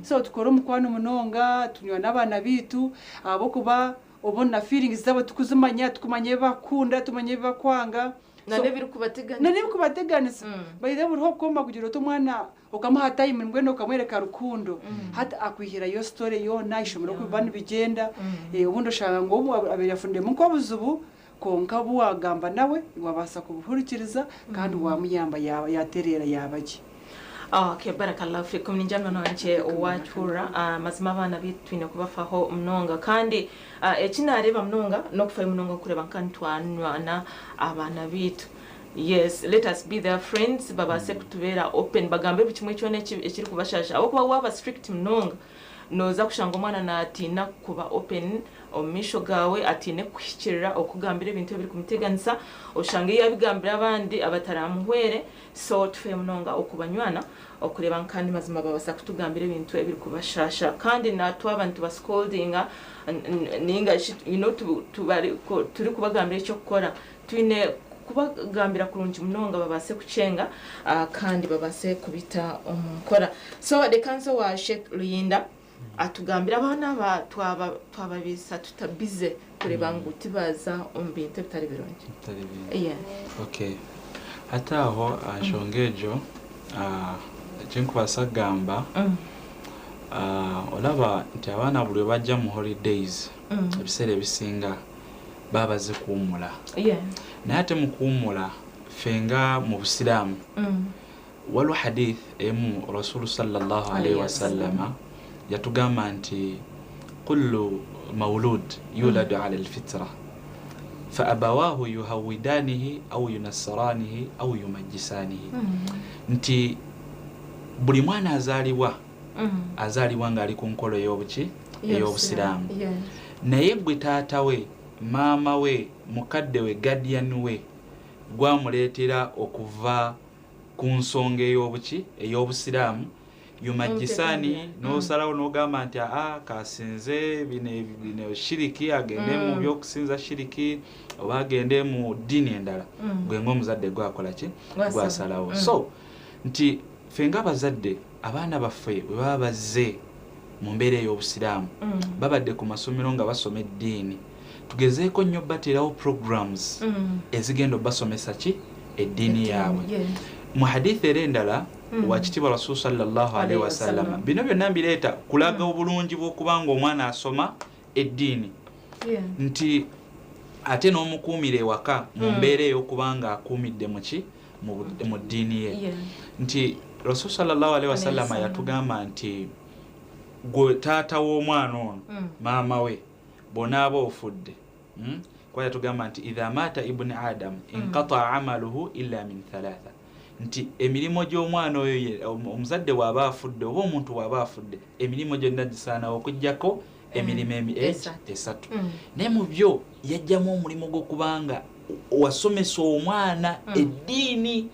So tukore omukwano munonga, tunywane abaana baitu ahabw'okuba obundi na feelings zaabo tikuzimanya, tikumanya ebi bakukunda, tikumanya ebi bakwanga. Na n'ebirikubateganisa. Na n'ebirikubateganisa. By the way buriho okukoma kugira oti omwana okamuha time mbwenu okamwereka rukundo, hati akwihirayo story yoona, ishomero oku biba nibigyenda, obundi oshanga ngu obu abaire afuniremu nk'obuzibu kwonka obu waagamba nawe waabaasa kubuhurikiriza kandi waamuyamba yaatereera yaaba gye. Okay, barakallahu fikum. Ninjamya nangye owakihurira. Mazima abaana baitu twine kubafaho munonga, kandi eki nareeba munonga n'okufayo munonga kureeba nka nitwanywana abaana baitu. Yes, let us be their friends, babaase kutubeera open, bagambe buri kimwe kyona ekirikubashasha. Ahabw'okuba waaba strict munonga, nooza kushanga omwana naatiina kuba open omu maisho gaawe, atiine kukuhikirira okukugambira ebintu ebirikumuteganisa, oshange yaabigambira abandi abataramuhwere. So tufeyo munonga okubanywana, okureeba ngu kandi mazima babaasa kutugambira ebintu ebirikubashasha. Kandi na twaba nitubascoldinga ninga shi turikubagambira eky'okukora, twine kubagambira kurungi munonga babaase kukyenga kandi babaase kubita omu nkora. So reka nze owa Sheikh Luyinda atugambire abaana aba twababiisa tuta busy kureeba ngu tibaaza omu bintu ebitari birungi. Bitari bingi. Okay. Hati aho aha nshonga egyo, eki ndikubaasa kugamba, oraba nti abaana buri obu bajya omu holidays, ebiseera ebisinga baba baze kuhuumura. Naye ate omu kuhuumura, ffe nga mu Busiraamu, waliwo hadith emu Rasulu sallallahu alaihi wasallama yatugamba nti kullu maulud yuladu ala alfitra fa abawahu yuhawidanihi au yunassaranihi au yumajjisanihi, nti buli mwana azaalibwa azaalibwa ng'ali ku nkola ey'obuki, ey'Obusiraamu, naye gwe taata we, maama we, mukadde we, guardian we gwamuleetera okuva ku nsonga ey'obuki, ey'Obusiraamu, yumajjisani, n'osalawo n'ogamba nti aa kasinze bino bino shiriki, agende mu by'okusinza shiriki oba agende mu ddiini endala, gwe ng'omuzadde gwakola ki, gwasalawo. So nti ffe ng'abazadde, abaana baffe bwe baba bazze mu mbeera ey'Obusiraamu, babadde ku masomero nga basoma eddiini, tugezeeko nnyo bateerawo programs ezigenda obasomesa ki, eddiini yaabwe. Mu hadithi era endala, wakitiibwa Rasul sallallahu alaihi wasallama, bino byonna mbireeta kulaga obulungi bw'okubanga omwana asoma eddiini, nti ate n'omukuumira ewaka mu mbeera ey'okubanga akuumidde muki, mu ddiini ye, nti Rasul sallallahu alaihi wasallama yatugamba nti gwe taata w'omwana ono, maama we, bw'onaaba ofudde, kuba yatugamba nti idha maata ibuni adamu inqataa amaluhu illa min thalatha, nti emirimu gy'omwana oyo, omuzadde bw'aba afudde oba omuntu bw'aba afudde, emirimu gyonna gisaanawo okuggyako emirimu esatu. Naye mu byo yajjamu omulimu gw'okubanga wasomesa omwana eddiini,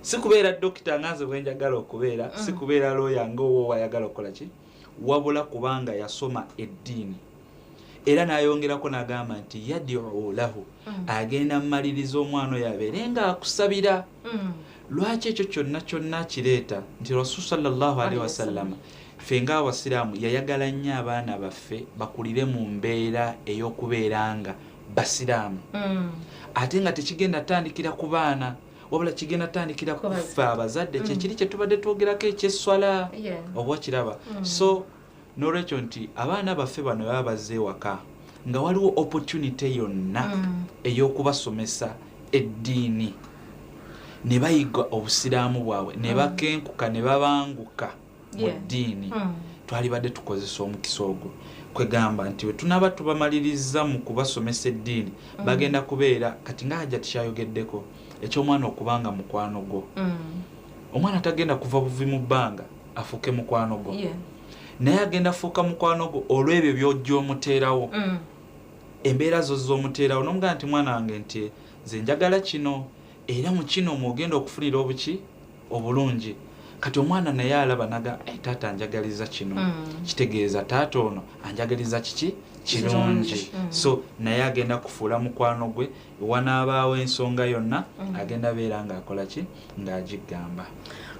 si kubeera dokita nga nze bwe njagala okubeera, si kubeera looya nga owo wayagala okukola ki, wabula kubanga yasoma eddiini. Era n'ayongerako n'agamba nti yadiu lahu, agenda mmaliriza omwana oyo abeere ng'akusabira. Lwaki ekyo kyonna kyonna kireeta nti Rasul sallallahu alaihi wasallama, ffe ng'Abasiraamu, yayagala nnyo abaana baffe bakulire mu mbeera ey'okubeera nga Basiraamu, ate nga tekigenda tandikira ku baana, wabula kigenda tandikira ku ffe abazadde, kyekiri kye tubadde twogerako ekyesswala, oba okiraba. So n'olwekyo nti abaana baffe bano baba bazze ewaka nga waliwo opportunity yonna ey'okubasomesa eddiini, ne bayiga Obusiraamu bwabwe, ne bakenkuka ne babanguka mu ddiini, twalibadde tukozesa omukisa ogwo. Kwegamba nti bwe tunaaba tubamaliriza mu kubasomesa eddiini, bagenda kubeera kati nga Hajja tikyayogeddeko eky'omwana okubanga mukwano gwo. Omwana tagenda kuva buvi mu bbanga afuuke mukwano gwo, naye agenda fuuka mukwano gwo olw'ebyo by'ojja omuteerawo, embeera zo z'omuteerawo, n'omugamba nti mwana wange, nti nze njagala kino, era mu kino mwogenda okufunira obuki, obulungi. Kati omwana naye alaba naga, hey, taata anjagaliza kino, kitegeeza taata ono anjagaliza kiki, kirungi. So naye agenda kufuula mukwano gwe, wanaabaawo ensonga yonna agenda beera ng'akola ki, ng'agigamba.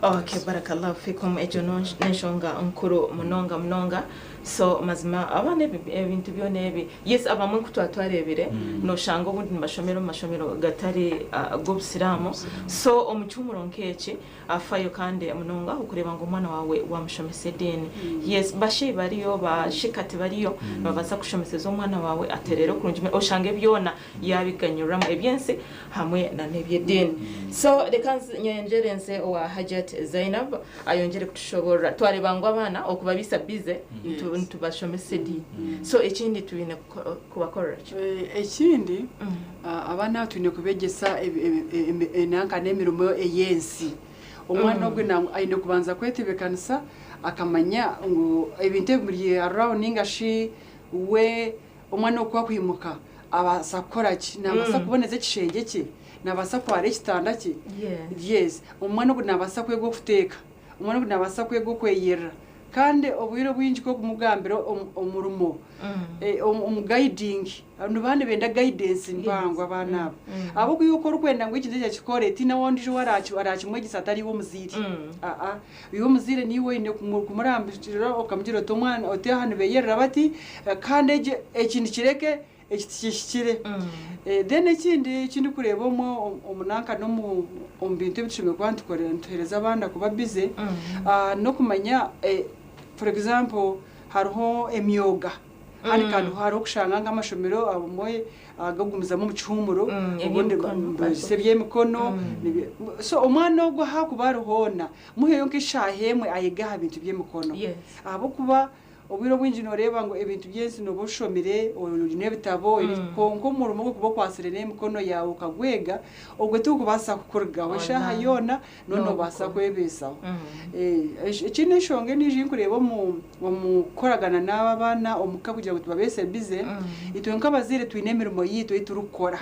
Okay, barakallahu fikum. Ekyo n'enshonga nkuru munonga munonga. So mazima abaana ebintu byona ebi, yes, abamwe nku twatwarebire, noshanga obundi nibashomera omu mashomero gatari g'Obusiraamu. So omu kihumuro nk'eki, afayo kandi munonga okureba ngu omwana wawe wamushomesa eddiini. Yes, basheyi bariyo, bashekati bariyo, babaasa kushomeseza omwana wawe aterere okurungi, oshange byona yabiganyirwamu. kugaruramu eby'ensi hamwe na n'eby'ediini. So reka nyongyere nze owa Hajat Zainab ayongyere kutushoborora. Twareeba ngu abaana okubabiisa busy nitubashomesa ediini. So ekindi twine kubakorera ki? Ekindi, abaana aba twine kubeegyesa enanka n'emirimo ey'ensi. Omwana ogwe aine kubanza kwetebeekanisa akamanya ngu ebintu ebimuri around ninga shi we omwana oku akwimuka abaasa kukora ki, nabaasa kuboneza ekishengye kye, nabaasa kwara ekitanda kye. Yes, omwana ogu nabaasa kwega okuteeka, omwana ogu nabaasa kwega okweyerera. Kandi obwire obwingi nk'okumugambira omurimo, omu guiding, niba nibenda guidance mpango abaana aba. Ahabw'okuba iwe ku orikwenda ngu ekintu eki akikore, tihaine ondiijo ou arakimwegyesa atari iwe omuzaire. Aa, iwe omuzaire niiwe oine kumurambikirira okamugira oti omwana oti aha nibeyerera bati, kandi egi eki nikireke, eki tikihikire. Then ekindi eki ndikureeba omu nanka n'omu omu bintu ebi tushemereire kuba nitukorera nituheereza abaana kuba busy, n'okumanya for example hariho emyoga. Handi kandi hariho okushanga nk'amashomero abamwe agagumizamu omu kihuumuro, obundi Eby'emikono. Nibeegyesa eby'emikono. So omwana ogwo ahakuba ari hoona, muheyo nk'eshaaha emwe ayege aha bintu by'emikono. Ahabw'okuba obwire obwingi nooreeba ngu ebintu by'ensi nooba oshomire, oine ebitabo, kwonka omurimo ogurikuba okwatsire n'emikono yaawe okagwega, ogwo tigurikubaasa kukurugaho eshaaha yoona, noona noobaasa kwebeesaho. Ekindi enshonga endiijo ei ndikureeba omu omu kukoragana n'aba abaana omuka kugira ngu tubabeese busy, itwe nk'abazaire twine emirimo yaitu ei turikukora.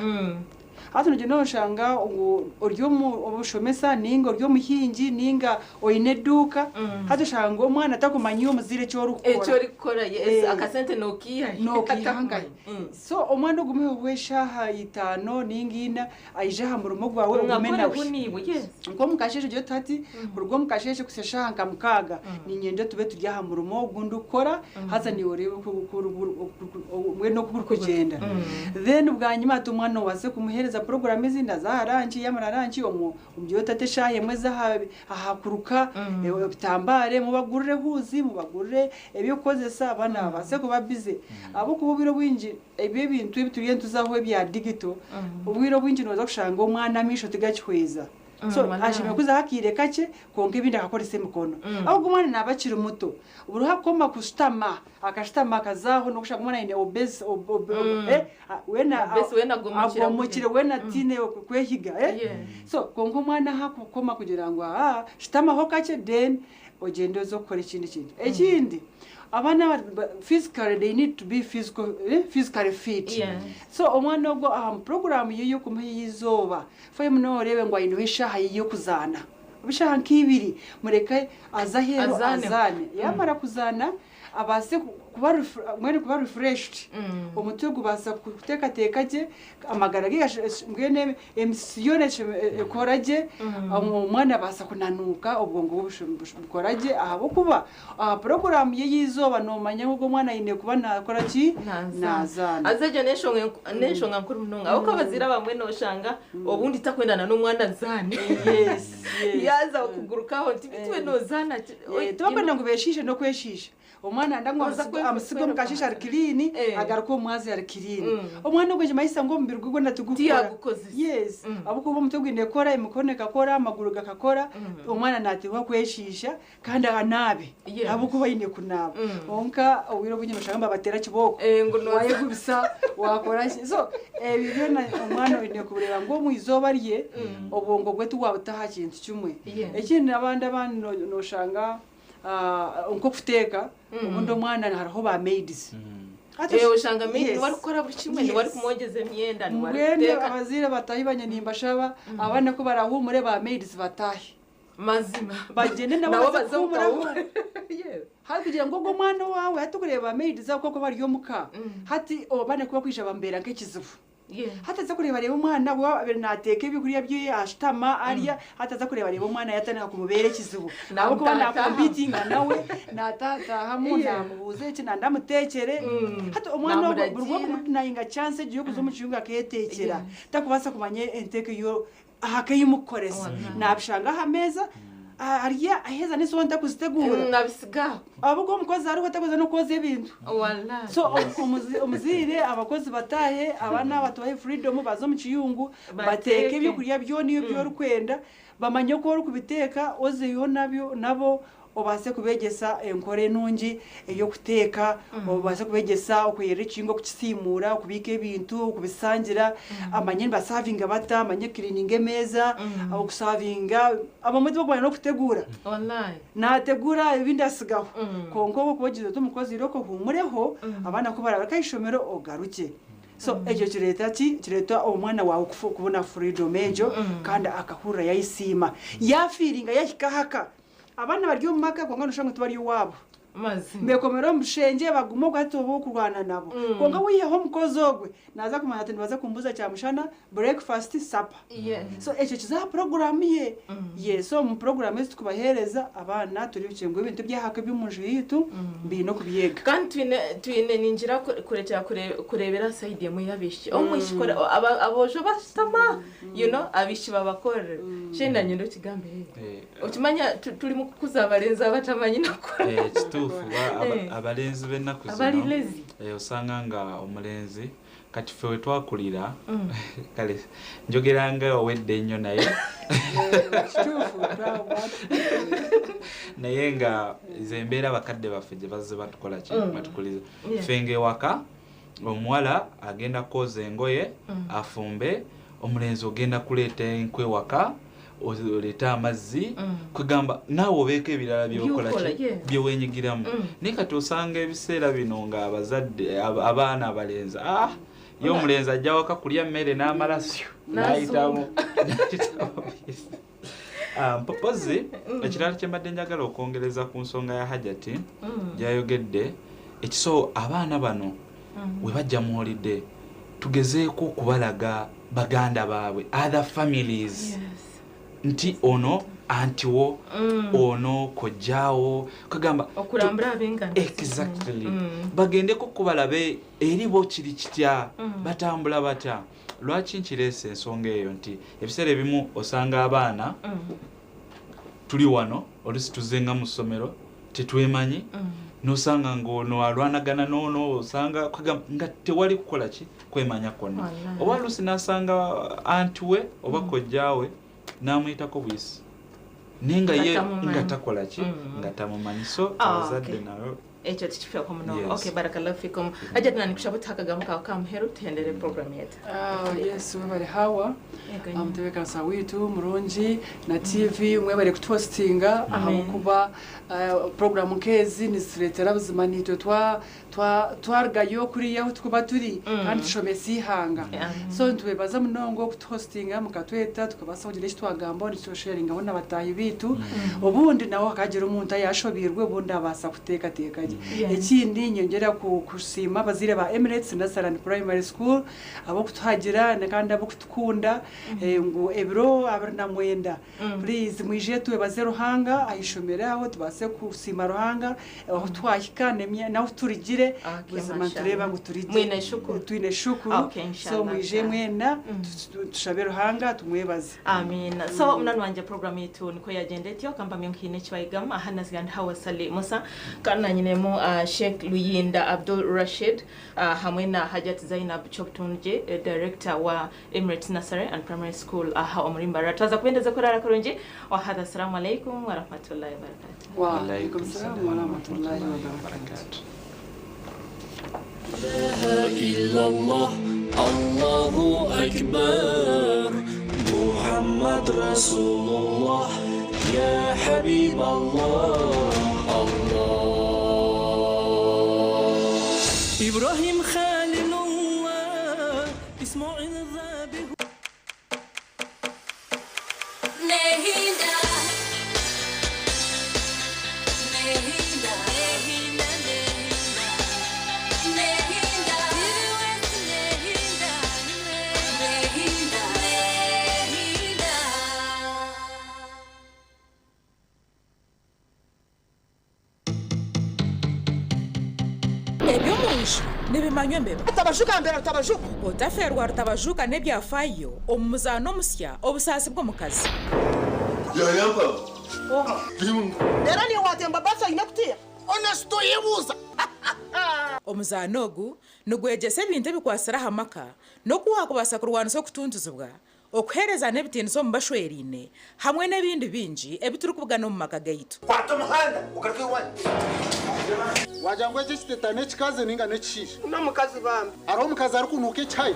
Hati nogyenda noshanga ngu ori omushomesa ninga ori omuhingi ninga oine eduuka, hati oshanga ngu omwana takumanya iwe omuzaire eki orikukora. Eki orikukora, yes, akasente nokiiha hi? Nokiiha nkahi? So omwana ogume omuhe eshaaha itaano ninga ina aije aha murimo gwawe ogume nawe. Akoreho naiwe, yes. Nk'omu kasheeshe ogire oti hati kuruga omu kasheeshe kuhitsya eshaaha nka mukaaga niinyenda tube turi aha murimo ogu ndikukora, haza naiwe oreebe oku mbwenu oku gurikugyenda. Then bwanyima hati omwana obaase kumuheereza puroguraamu ezindi aze aha ranki, yaamara ranki omugire oti hati eshaaha emwe eze aha kuruka ebitambare, mubagurire ehuuzi, mubagurire eby'okukozesa abaana babaase kuba busy. Ahabw'okuba obwire obwingi ebi ebintu ebi turiyo nituzaho ebya digital, obwire obwingi nooza kushanga omwana amaisho tigakihweza. So ashemereire kuzaho akaire kakye kwonka ebindi akakoresa emikono. Ahabw'okuba omwana naaba akiri muto, buri ahu akukoma kushutama, akashutama akazaho n'okushanga omwana aine obese, weena Obese weena agomokire. Agomokire weena atiine kwehiga. So kwonka omwana ahu akukoma kugira ngu aa shutamaho kakye then ogyende oze kukora ekindi kintu. Ekindi, abaana aba physically they need to be physical, physically fit. So omwana ogwo aha puroguraamu ye y'okumuha ey'eizooba, fayo munonga oreebe ngu aineho eshaaha ye y'okuzaana. Oba eshaaha nk'ibiri, mureke aze aheeru Azaane. Azaane. Yaamara kuzaana, abaase kuba mbwenu kuba refreshed. Omutwe gubaasa kuteekateeka gye, amagara ge mbwenu emisisi yoona ekora gye, omwana abaasa kunanuuka, obwongo bwe bukora gye ahabw'okuba aha puroguraamu ye y'eizooba noomanya ngu ogwo omwana aine kuba naakora ki? Naazaana. Haza egyo n'enshonga nkuru munonga ahabw'okuba abazaire abamwe nooshanga obundi takwenda na n'omwana azaane. Yaaza kuguruka aho nti beitu iwe noozaana ki? Tibakwenda ngu beeshiishe n'okweshiisha. Omwana nayenda ngu Oza amusige omu kasheeshe ari clean, agaruke omu mwazyo ari clean. Omwana ogwo nikimanyisa ngu omubiri gwe gwona tigurikukora. Tiyagukozesa. Yes. Ahabw'okuba omutwe gwine kukora, emikono ekakora, amaguru gakakora, omwana naateekwa kweshiisha kandi anaabe ahabw'okuba aine kunaaba. Kwonka obwire obwingi noshanga nibabateera kibooko, Ngu nooza. Waayegubisa, waakora ki. So ebyo byona omwana oine kureeba ngu omu izooba rye obwongo bwe tiwabuta aha kintu kimwe. Ekindi abandi abaana noshanga nk'okuteeka, obundi omwana hariho ba maids. Hati Oshanga maid niwe arikukora buri kimwe, niwe arikumwogyeza emyenda, niwe Mbwenu arikuteeka. Abazaire bataahi banye nimbashaba abaana ku barahuumure ba maids bataahe. Mazima. Bagyende nabo Nabo baze baze kuhuumuraho. kuhuumura. Hati kugira ngu ogwo omwana owaawe hati okureeba maids abo ku bari omuka, hati abaana ku bakwija bamubeera nk'ekizibu. Hati aza kureeba reeba omwana we abaire naateeka ebyokurya bye ashutama arya, hati aza kureeba reeba omwana yaatandika kumubeera ekizibu. Ahabw'okuba naakompitinga nawe, naataataahamu, naamubuuza eki, nanda amuteekyere. Hati omwana ogwo buri Naamuragiira. bw'okumudinayinga chance egyo y'okuza omu kiyungu akeeteekyera, takubaasa kumanya enteeko ei ahaka ei mukukoresa. Naabishanga aha meeza. Arya aheza n'esowaani takuziteguura. Nabisiga aho. Ahabw'okuba omukozi ariho takuza n'okwoza ebintu. Walai. So omuzaire abakozi bataahe, abaana aba tubahe freedom baze omu kiyungu bateeke ebyokurya byona iwe ebi orikwenda, bamanye oku orikubiteeka ozeyo nabyo nabo obaase kubeegyesa enkora enungi ey'okuteeka, obaase kubeegyesa okweyerera ekiyungu okukisiimuura, okubiika ebintu, okubisangira, amanye nibasavinga bata, amanye kukiriininga emeeza, okusavinga, abamwe tibakumanya n'okuteguura. Naateguura ebindi atsigaho. Kwonka obu okuba ogiire oti omukozi irooko ohuumureho, abaana ku baraabaruka aha ishomero ogarukye. So ekyo kireeta ki? Kireeta omwana waawe kubona freedom egyo kandi akahurira yayesiima. Yaafiiringa yaahika aha ka. Abaana bari omu maka kwonka noshusha ngu tibari owaabo. Bekomera omu bushengye baguma okwo hati oba okurwana nabo. Kwonka waihaho omukozi ogwe naaza kumanya ati nibaza kumbuuza kyamushana, breakfast, supper. So ekyo kiza aha puroguraamu ye. Ye so omu puroguraamu ezi turikubaheereza abaana turibukye ngu ebintu eby'ahaka eby'omu nju yaitu baine okubyega. Kandi twine twine ningira kurekyera kureebera aha sayidi emwe y'abaishiki. Omwishiki aboojo bashutama you know abaishiki babakorera. Shane nanye okigambe. Okimanya turi mu kukuza abalenzi abatamanyi n'okukora. Eh, kituufu abalenzi b'ennaku Abali zino lazy. osanga nga omulenzi kati ffe we twakulira kale njogera nga owedda ennyo naye Kituufu naye nga ze embeera bakadde baffe gye bazze batukola ki batukuliza ffe ng'ewaka omuwala agenda kwoza engoye afumbe omulenzi ogenda kuleeta enku ewaka oleete amazzi kwegamba naawe obeeko ebirala byokola By'okola, ki yeah. byewenyigiramu naye kati osanga ebiseera bino nga abazadde abaana abalenzi ah ye omulenzi ajja waka kulya mmere n'amala syu n'ayitamu n'ayitamu. Ah, mpozi ekirala kye mbadde njagala okwongereza ku nsonga ya Hajati gyayogedde ekiso abaana bano we bajja mu holiday tugezeeko okubalaga baganda baabwe other families nti ono anti wo ono kojjaawo kagamba Okurambura ab'enganda. Exactly. Bagendeko kubalabe eri bo kiri kitya batambula batya. Lwaki nkireese ensonga eyo nti ebiseera ebimu osanga abaana tuli wano oluusi tuzenga mu ssomero tetwemanyi nosanga ng'ono alwanagana n'ono osanga kwegamba nga tewali kukola ki kwemanya kwonna Wallahi. oba oluusi n'asanga anti we oba kojjaawe n'amuyitako buyisi naye nga ye Nga tamumanyi. nga takola ki nga tamumanyi so Ah, abazadde okay. nabo Ekyo tikifeeko munonga. Yes. Okay, barakallahu fikum. Hajati nani kushaba otuhe akagambo kawe ka muheru tuhendere program yetu. Ah, yes, webale Hawa. Yego nyine. Omutebeekanisa waitu murungi na TV mwebale kutuhostinga ahabw'okuba puroguramu nk'ezi nizitureetera buzima naitwe twarugayo kuriya ahu turikuba turi kandi tushomesa eihanga. Amen. So nitubeebaza munonga okutuhostinga mukatweta tukabaasa kugira eki twagambaho nitusheringaho na bataahi baitu obundi nawe hakagira omuntu ayashobiirwe obundi abaasa kuteekateeka gye. Ekindi nyongyera kusiima abazaire ba Emirates Nursery and Primary School ab'okutuhagira kandi ab'okutukunda ngu ebiro 29 please mwije twebaze Ruhanga aha ishomero aho tubaase kusiima Ruhanga ahu twahika n'ahu turigire Okay, buzima mashallah. nitureeba ngu turigye. Mwine shukuru. Twine shukuru. Okay, So inshallah. mwije mwena tushabe Ruhanga tumwebaze. Amina. So munani wanje program yetu niko yagenda etyo kamba myonkiine ekibayigamu aha naziganda Hawa Sali Musa kandi nanyinemu Sheikh Luyinda Abdul Rashid hamwe na Hajat Zainab Choptunje director wa Emirates Nursery and Primary School aha omuri Mbarara. Twaza kubendeza kurara kurungi wa hadha assalamu alaikum wa rahmatullahi wa barakatuh. Wa alaikum salam wa rahmatullahi wa barakatuh. إله إلا الله الله أكبر محمد رسول الله يا حبيب الله الله إبراهيم خليل الله إسماعيل ذابح Nehinda. Nehinda. Nehinda. Nehinda. Nehinda. Nehinda. Nehinda. Ebyomunju nibimanywa embeba Rutabajuka mbere rutabajuka otaferwa rutabajuka n'ebyafayo omu muzaano omusya obusaasi bw'omukazi Yayamba. Reero niiwe waatemba baasi oine kutiya? Honest oyebuuza. Omuzaano ogu nigwegyesa ebintu ebikwatsire aha maka n'oku waakubaasa kurwanisa okutuntuzibwa, okuheerezana ebitiinisa omu bashweraine hamwe n'ebindi bingi ebi turikubugana omu maka gaitu. Kwata omuhanda ogaruke owanyu. Wagira ngu eki ekiteta n'ekikazi ninga n'ekishaija? N'omukazi bambi. Hariho omukazi arikunuuka ekihayi?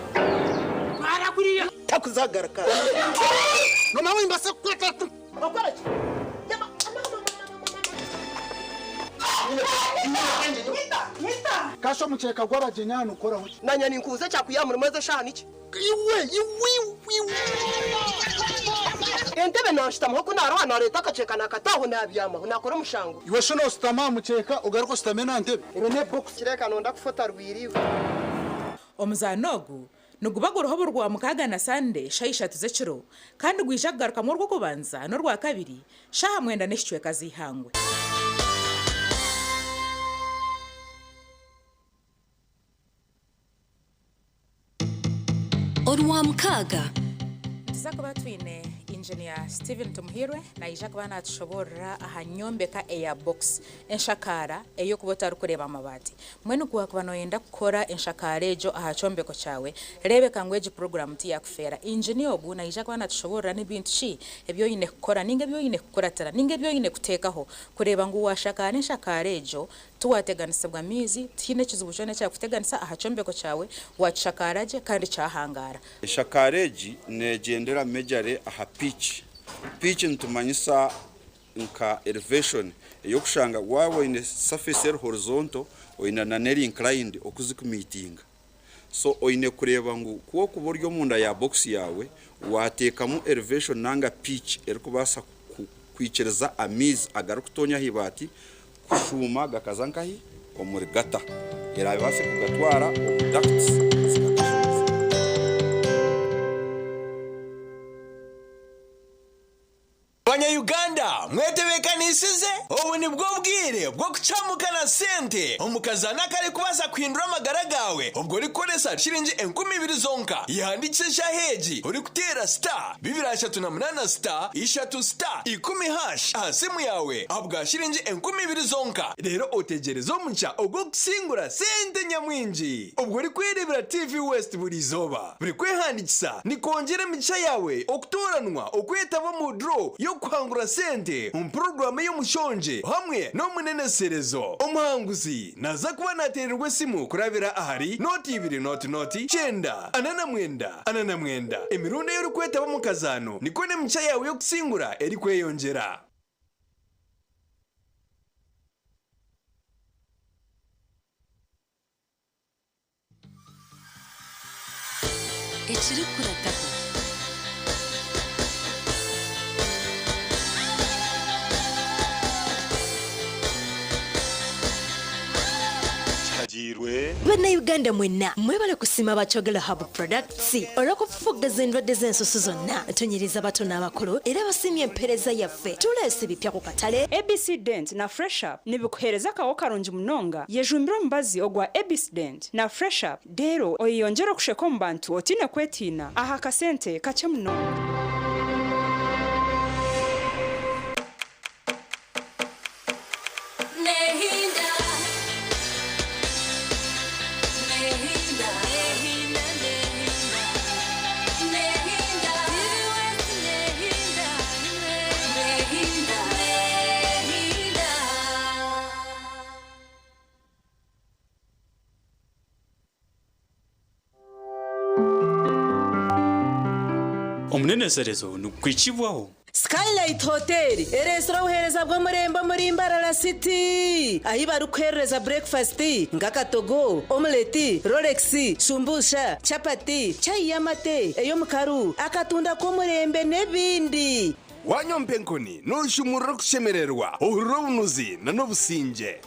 Twara kuriya. Takuzagaruka. Nomanya ngu nimbaasa kukwata. Okora ki? Kasha omukyeka gw'abagyenyi aha nigukoraho ki? Nanye ninkubuza ekyakuya aha murimo ezi eshaaha niki? Iwe iwe iwe. Entebe nanshutamaho ku naroha nareeta akakyeka nakata aho nabyamaho nakora omushango. Iwe shi noshutama aha mukyeka ogaruke oshutame n'aha ntebe? Ero n'ebokisi. Kireka nonda kufa otarwire iwe. Omuzaano ogu niguba guriho buri Rwamukaaga na Sande shaaha ishatu z'ekiro kandi gwija kugarukamu Orwokubanza n'Orwakabiri shaaha mwenda n'ekicweka z'eihangwe. Orwamukaaga. Nituza kuba twine Engineer Steven Tumuhairwe naija kuba natushoboorora aha nyombeka eya box, enshakaara ey'okuba otarikureeba amabaati. Mbwenu ku wakuba noyenda kukora enshakaara egyo aha kyombeko kyawe, reebeka ngu egi puroguraamu tiyakufeera. Engineer ogu naija kuba natushoboorora ni bintu ki ebi oine kukora ninga ebi oine kukuratira ninga ebi oine kuteekaho kureeba ngu washakaara enshakaara egyo Tiwateganisibwa maizi, tihaine ekizibu kyona ekyakuteganisa aha kyombeko kyawe, waakishakaara gye kandi kyahangaara. Eshakaara egi negyendera majorly aha pitch. Pitch nitumanyisa nka elevation eyokushanga waaba oine surface eri horizontal oine na neri inclined oku zikumitinga. So oine kureeba ngu ku orikuba ori omunda ya box yaawe wateekamu elevation nanga pitch erikubaasa kwikiriza amaizi agarikutonya aha ibaati kushuuma gakaza nkahi? Omuri gata eraabaase kugatwara omu ducts zikagashuumiza. Banya-Uganda mwetebeekaniisize? Obu nibwo bwire bw'okucamuka na sente omu kazaano akarikubaasa kuhindura amagara gaawe obwo orikukoresa shiringi 2000 zonka. Yehandiikise eshaaha egi orikuteera star 238 star ishatu star ikumi hash aha simu yaawe ahabwa shiringi 2000 zonka reero otegyereze omugisha ogw'okusingura sente nyamwingi obwo orikwereebera TV West buri izooba. Buri kwehandiikisa nikwongyera emigisha yaawe okutooranwa okwetaba omu draw y'okuhangura sente omu puroguraamu ey'omushongye hamwe n'omuneneserezo. Omuhanguzi naaza kuba naateererwa esimu kurabira ahari nooti ibiri nooti nooti kyenda ana na mwenda ana na mwenda. Emirundi ei orikwetaba omu kazaano nikwo n'emigisha yaawe y'okusingura erikweyongyera. Ekirikurataho. Kiragiirwe. Bannayuganda mwenna mwebale kusiima aba Kyogero Herbal Products olw'okufufuggaza endwadde z'ensusu zonna. Tunyiriza bato n'abakulu era basiimye empeereza yaffe. Tuleese ebipya ku katale. ABC Dent na Fresh Up nibikuheereza akaho karungi munonga. Yejumbire omubazi ogwa ABC Dent na Fresh Up reero oyeyongyere okusheka omu bantu otaine kwetiina aha kasente kakye munonga. Omuneneserezo nigukwikibwaho. Skylight Hotel ereetsire obuheereza bw'omurembe omuri Mbarara City ahi barikuheerereza burekifasiti nk'akatogo, omuleti, rolex, shumbusha, chapati, chai y'amate, ey'omukaru, akatunda k'omurembe n'ebindi. Waanywa Mpa Enkoni nooshumurura okushemererwa, ohurira obunuzi n'obusingye.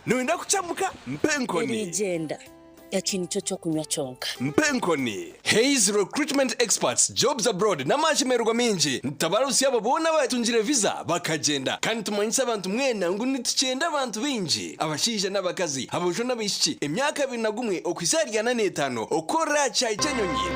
Nooyenda kucamuka? Mpa Enkoni. Eriigyenda. Eki nikyo ky'okunywa kyonka. Mpa Enkoni. Hays Recruitment Experts, Jobs Abroad n'amashemererwa maingi. Nitutabarutsya abo boona abatungire visa bakagyenda. Kandi nitumanyisa abantu mwena ngu nitukyenda abantu baingi, abashaija n'abakazi, aboojo n'abaishiki, emyaka 21 okuhitsya ahari 45 okukorera aha kishaayi ky'enyonyi.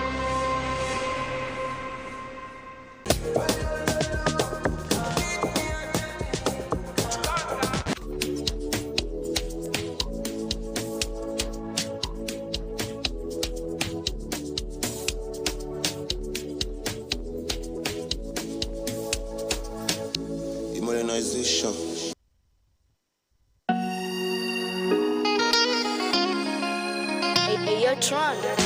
Tron.